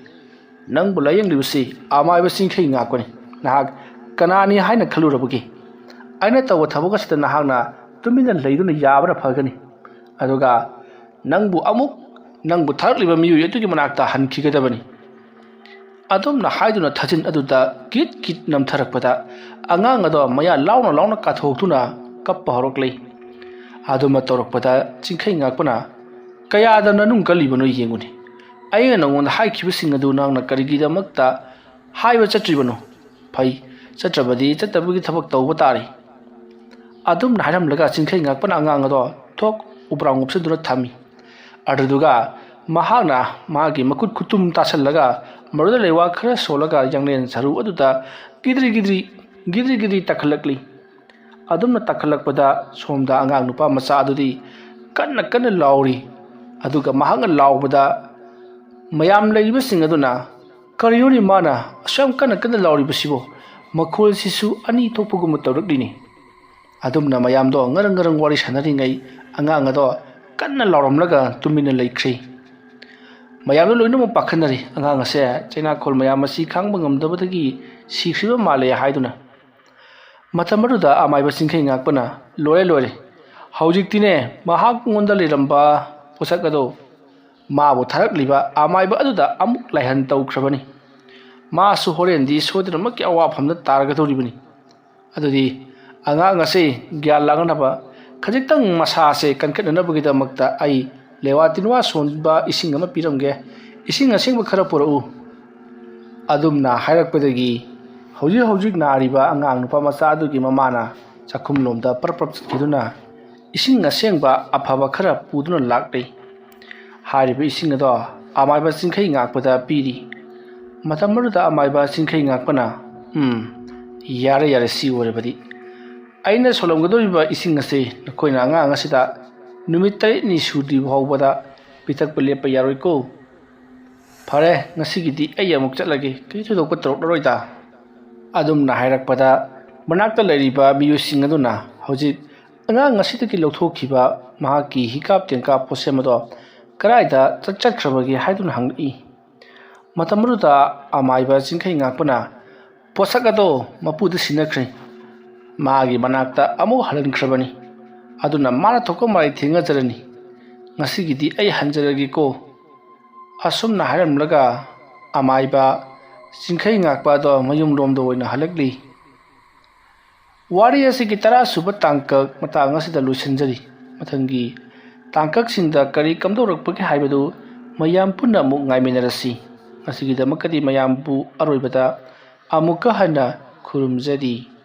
ꯅꯪꯕꯨ ꯂꯥꯌꯦꯡꯂꯤꯕꯁꯤ ꯑꯃꯥꯏꯕ ꯆꯤꯡꯈꯩ ꯉꯥꯛꯄꯅꯤ꯫ ꯅꯍꯥꯛ ꯀꯅꯥꯅꯤ ꯍꯥꯏꯅ ꯈꯜꯂꯨꯔꯕꯒꯦ? ꯑꯩꯅ ꯇꯧꯕ ꯊꯕꯛ ꯑꯁꯤꯗ ꯅꯍꯥꯛꯅ ꯇꯨꯃꯤꯟꯅ ꯂꯩꯗꯨꯅ ꯌꯥꯕꯅ ꯐꯒꯅꯤ꯫ ꯑꯗꯨꯒ ꯅꯪꯕꯨ ꯑꯃꯨꯛ ꯅꯪꯕꯨ ꯊꯥꯔꯛꯂꯤꯕ ꯃꯤꯑꯣꯏ ꯑꯗꯨꯒꯤ ꯃꯅꯥꯛꯇ ꯍꯟꯈꯤꯒꯗꯕꯅꯤ"꯫ ꯑꯗꯨꯝꯅ ꯍꯥꯏꯗꯨꯅ ꯊꯥꯖꯤꯟ ꯑꯗꯨꯗ ꯀꯤꯠ ꯀꯤꯠ ꯅꯝꯊꯔꯛꯄꯗ ꯑꯉꯥꯡ ꯑꯗꯣ ꯃꯌꯥ ꯂꯥꯎꯅ ꯂꯥꯎꯅ ꯀꯥꯊꯣꯛꯇꯨꯅ ꯀꯞꯄ ꯍꯧꯔꯛꯂꯤ꯫ ꯑꯗꯨꯃ ꯇꯧꯔꯛꯄꯗ ꯆꯤꯡꯈꯩ ꯉꯥꯛꯄꯅ, "ꯀꯌꯥꯗ ꯅꯅꯨꯡ ꯀꯜꯂꯤꯕꯅꯣ ꯌꯦꯡꯉꯨꯅꯦ꯫ ꯑꯩꯅ ꯅꯉꯣꯟꯗ ꯍꯥꯏꯈꯤꯕꯁꯤꯡ ꯑꯗꯨ ꯅꯪꯅ ꯀꯔꯤꯒꯤꯗꯃꯛꯇ ꯍꯥꯏꯕ ꯆꯠꯇ꯭ꯔꯤꯕꯅꯣ? ꯐꯩ, ꯆꯠꯇ꯭ꯔꯕꯗꯤ ꯆꯠꯇꯕꯒꯤ ꯊꯕꯛ ꯇꯧꯕ ꯇꯥꯔꯦ"꯫ ꯑꯗꯨꯝꯅ ꯍꯥꯏꯔꯝꯂꯒ ꯆꯤꯡꯈꯩ ꯉꯥꯛꯄꯅ ꯑꯉꯥꯡ ꯑꯗꯣ ꯊꯣꯛ ꯎꯕ꯭ꯔꯥꯡ ꯎꯞꯁꯤꯟꯗꯨꯅ ꯊꯝꯃꯤ꯫ ꯑꯗꯨꯗꯨꯒ ꯃꯍꯥꯛꯅ ꯃꯥꯒꯤ ꯃꯈꯨꯠ ꯈꯨꯇꯨꯝ ꯇꯥꯁꯜꯂꯒ ꯃꯗꯨꯗ ꯂꯩꯋꯥ ꯈꯔ ꯁꯣꯜꯂꯒ ꯌꯥꯡꯂꯦꯟ ꯁꯔꯨ ꯑꯗꯨꯗ ꯒꯤꯗ꯭ꯔꯤ ꯒꯤꯗ꯭ꯔꯤ, ꯒꯤꯗ꯭ꯔꯤ ꯒꯤꯗ꯭ꯔꯤ ꯇꯛꯈꯠꯂꯛꯂꯤ꯫ ꯑꯗꯨꯝꯅ ꯇꯛꯈꯠꯂꯛꯄꯗ ꯁꯣꯝꯗ ꯑꯉꯥꯡ ꯅꯨꯄꯥ ꯃꯆꯥ ꯑꯗꯨꯗꯤ ꯀꯟꯅ ꯀꯟꯅ ꯂꯥꯎꯔꯤ꯫ ꯑꯗꯨꯒ ꯃꯍꯥꯛꯅ ꯂꯥꯎꯕꯗ ꯃꯌꯥꯝ ꯂꯩꯔꯤꯕꯁꯤꯡ ꯑꯗꯨꯅ, "ꯀꯔꯤꯅꯣꯅꯦ ꯃꯥꯅ ꯑꯁꯨꯛ ꯌꯥꯝ ꯀꯟꯅ ꯀꯟꯅ ꯂꯥꯎꯔꯤꯕꯁꯤꯕꯣ? ꯃꯈꯣꯜꯁꯤꯁꯨ ꯑꯅꯤ ꯊꯣꯛꯄꯒꯨꯝꯕ ꯇꯧꯔꯛꯂꯤꯅꯦ"꯫ ꯑꯗꯨꯝꯅ ꯃꯌꯥꯝꯗꯣ ꯉꯔꯪ ꯉꯔꯪ ꯋꯥꯔꯤ ꯁꯥꯟꯅꯔꯤꯉꯩ ꯑꯉꯥꯡ ꯑꯗꯣ ꯀꯟꯅ ꯂꯥꯎꯔꯝꯂꯒ ꯇꯨꯃꯤꯟꯅ ꯂꯩꯈ꯭ꯔꯦ꯫ ꯃꯌꯥꯝꯗꯣ ꯂꯣꯏꯅꯃꯛ ꯄꯥꯈꯠꯅꯔꯤ, ꯑꯉꯥꯡ ꯑꯁꯦ ꯆꯩꯅꯥꯈꯣꯜ ꯃꯌꯥꯝ ꯑꯁꯤ ꯈꯥꯡꯕ ꯉꯝꯗꯕꯗꯒꯤ ꯁꯤꯈ꯭ꯔꯤꯕ ꯃꯥꯜꯂꯦ ꯍꯥꯏꯗꯨꯅ꯫ ꯃꯇꯝ ꯑꯗꯨꯗ ꯑꯃꯥꯏꯕ ꯆꯤꯡꯈꯩ ꯉꯥꯛꯄꯅ, "ꯂꯣꯏꯔꯦ, ꯂꯣꯏꯔꯦ꯫ ꯍꯧꯖꯤꯛꯇꯤꯅꯦ, ꯃꯍꯥꯛꯉꯣꯟꯗ ꯂꯩꯔꯝꯕ ꯄꯣꯠꯁꯛ ꯑꯗꯣ ꯃꯥꯕꯨ ꯊꯥꯔꯛꯂꯤꯕ ꯑꯃꯥꯏꯕ ꯑꯗꯨꯗ ꯑꯃꯨꯛ ꯂꯥꯏꯍꯟ ꯇꯧꯈ꯭ꯔꯕꯅꯤ꯫ ꯃꯥꯁꯨ ꯍꯣꯔꯦꯟꯗꯤ ꯁꯣꯏꯗꯅꯃꯛꯀꯤ ꯑꯋꯥꯐꯝꯗ ꯇꯥꯔꯒꯗꯧꯔꯤꯕꯅꯤ"꯫ ꯑꯗꯨꯗꯤ ꯑꯉꯥꯡ ꯑꯁꯤ ꯒ꯭ꯌꯥꯟ ꯂꯥꯡꯅꯅꯕ, ꯈꯖꯤꯛꯇꯪ ꯃꯁꯥꯁꯦ ꯀꯟꯈꯠꯅꯅꯕꯒꯤꯗꯃꯛꯇ ꯑꯩ ꯂꯦꯋꯥ ꯇꯤꯟꯋꯥ ꯁꯣꯟꯕ ꯏꯁꯤꯡ ꯑꯃ ꯄꯤꯔꯝꯒꯦ꯫ ꯏꯁꯤꯡ ꯑꯁꯦꯡꯕ ꯈꯔ ꯄꯨꯔꯛꯎ꯫ ꯑꯗꯨꯝꯅ ꯍꯥꯏꯔꯛꯄꯗꯒꯤ ꯍꯧꯖꯤꯛ ꯍꯧꯖꯤꯛ ꯅꯥꯔꯤꯕ ꯑꯉꯥꯡ ꯅꯨꯄꯥ ꯃꯆꯥ ꯑꯗꯨꯒꯤ ꯃꯃꯥꯅ ꯆꯥꯛꯈꯨꯝꯂꯣꯝꯗ ꯄꯔꯞ ꯄꯔꯞ ꯆꯠꯈꯤꯗꯨꯅ ꯏꯁꯤꯡ ꯑꯁꯦꯡꯕ ꯑꯐꯕ ꯈꯔ ꯄꯨꯗꯨꯅ ꯂꯥꯛꯂꯤ꯫ ꯍꯥꯏꯔꯤꯕ ꯏꯁꯤꯡ ꯑꯗꯣ ꯑꯃꯥꯏꯕ ꯆꯤꯡꯈꯩ ꯉꯥꯛꯄꯗ ꯄꯤꯔꯤ꯫ ꯃꯇꯝ ꯑꯗꯨꯗ ꯑꯃꯥꯏꯕ ꯆꯤꯡꯈꯩ ꯉꯥꯛꯄꯅ, "ꯎꯝ, ꯌꯥꯔꯦ, ꯌꯥꯔꯦ, ꯁꯤ ꯑꯣꯏꯔꯕꯗꯤ ꯑꯩꯅ ꯁꯣꯜꯂꯝꯒꯗꯧꯔꯤꯕ ꯏꯁꯤꯡ ꯑꯁꯤ ꯅꯈꯣꯏꯅ ꯑꯉꯥꯡ ꯑꯁꯤꯗ ꯅꯨꯃꯤꯠ ꯇꯔꯦꯠꯅꯤ ꯁꯨꯗ꯭ꯔꯤ ꯐꯥꯎꯕꯗ ꯄꯤꯊꯛꯄ ꯂꯦꯞꯄ ꯌꯥꯔꯣꯏꯀꯣ꯫ ꯐꯔꯦ, ꯉꯁꯤꯒꯤꯗꯤ ꯑꯩ ꯑꯃꯨꯛ ꯆꯠꯂꯒꯦ, ꯀꯔꯤ ꯊꯣꯏꯗꯣꯛꯄ ꯇꯧꯔꯛꯂꯔꯣꯏꯗ"꯫ ꯑꯗꯨꯝꯅ ꯍꯥꯏꯔꯛꯄꯗ, ꯃꯅꯥꯛꯇ ꯂꯩꯔꯤꯕ ꯃꯤꯑꯣꯏꯁꯤꯡ ꯑꯗꯨꯅ ꯍꯧꯖꯤꯛ ꯑꯉꯥꯡ ꯑꯁꯤꯗꯒꯤ ꯂꯧꯊꯣꯛꯈꯤꯕ ꯃꯍꯥꯛꯀꯤ ꯍꯤꯀꯥꯞ ꯇꯦꯡꯀꯥꯞ ꯄꯣꯠꯁꯦꯝ ꯑꯗꯣ ꯀꯗꯥꯏꯗ ꯆꯠ-, ꯆꯠꯈ꯭ꯔꯕꯒꯦ ꯍꯥꯏꯗꯨꯅ ꯍꯪꯂꯛꯏ꯫ ꯃꯇꯝ ꯑꯗꯨꯗ ꯑꯃꯥꯏꯕ ꯆꯤꯡꯈꯩ ꯉꯥꯛꯄꯅ ꯄꯣꯠꯁꯛ ꯑꯗꯣ ꯃꯄꯨꯗ ꯁꯤꯟꯅꯈ꯭ꯔꯦ꯫ ꯃꯥꯒꯤ ꯃꯅꯥꯛꯇ ꯑꯃꯨꯛ ꯍꯜꯍꯟꯈ꯭ꯔꯕꯅꯤ꯫ ꯑꯗꯨꯅ ꯃꯥꯅ ꯊꯣꯛꯄ ꯃꯔꯥꯏ ꯊꯦꯡꯅꯖꯔꯅꯤ꯫ ꯉꯁꯤꯒꯤꯗꯤ ꯑꯩ ꯍꯟꯖꯔꯒꯦꯀꯣ꯫ ꯑꯁꯨꯝꯅ ꯍꯥꯏꯔꯝꯂꯒ ꯑꯃꯥꯏꯕ ꯆꯤꯡꯈꯩ ꯉꯥꯛꯄ ꯑꯗꯣ ꯃꯌꯨꯝꯂꯣꯝꯗ ꯑꯣꯏꯅ ꯍꯜꯂꯛꯂꯤ꯫ ꯋꯥꯔꯤ ꯑꯁꯤꯒꯤ ꯇꯔꯥ ꯁꯨꯕ ꯇꯥꯡꯀꯛ ꯃꯇꯥꯡ ꯑꯁꯤꯗ ꯂꯣꯏꯁꯤꯟꯖꯔꯤ꯫ ꯃꯊꯪꯒꯤ ꯇꯥꯡꯀꯛꯁꯤꯡꯗ ꯀꯔꯤ ꯀꯝꯗꯧꯔꯛꯄꯒꯦ ꯍꯥꯏꯕꯗꯨ ꯃꯌꯥꯝ ꯄꯨꯟꯅ ꯑꯃꯨꯛ ꯉꯥꯏꯃꯤꯟꯅꯔꯁꯤ꯫ ꯉꯁꯤꯒꯤꯗꯃꯛꯇꯗꯤ ꯃꯌꯥꯝꯕꯨ ꯑꯔꯣꯏꯕꯗ ꯑꯃꯨꯛꯀ ꯍꯟꯅ ꯈꯨꯔꯨꯝꯖꯔꯤ꯫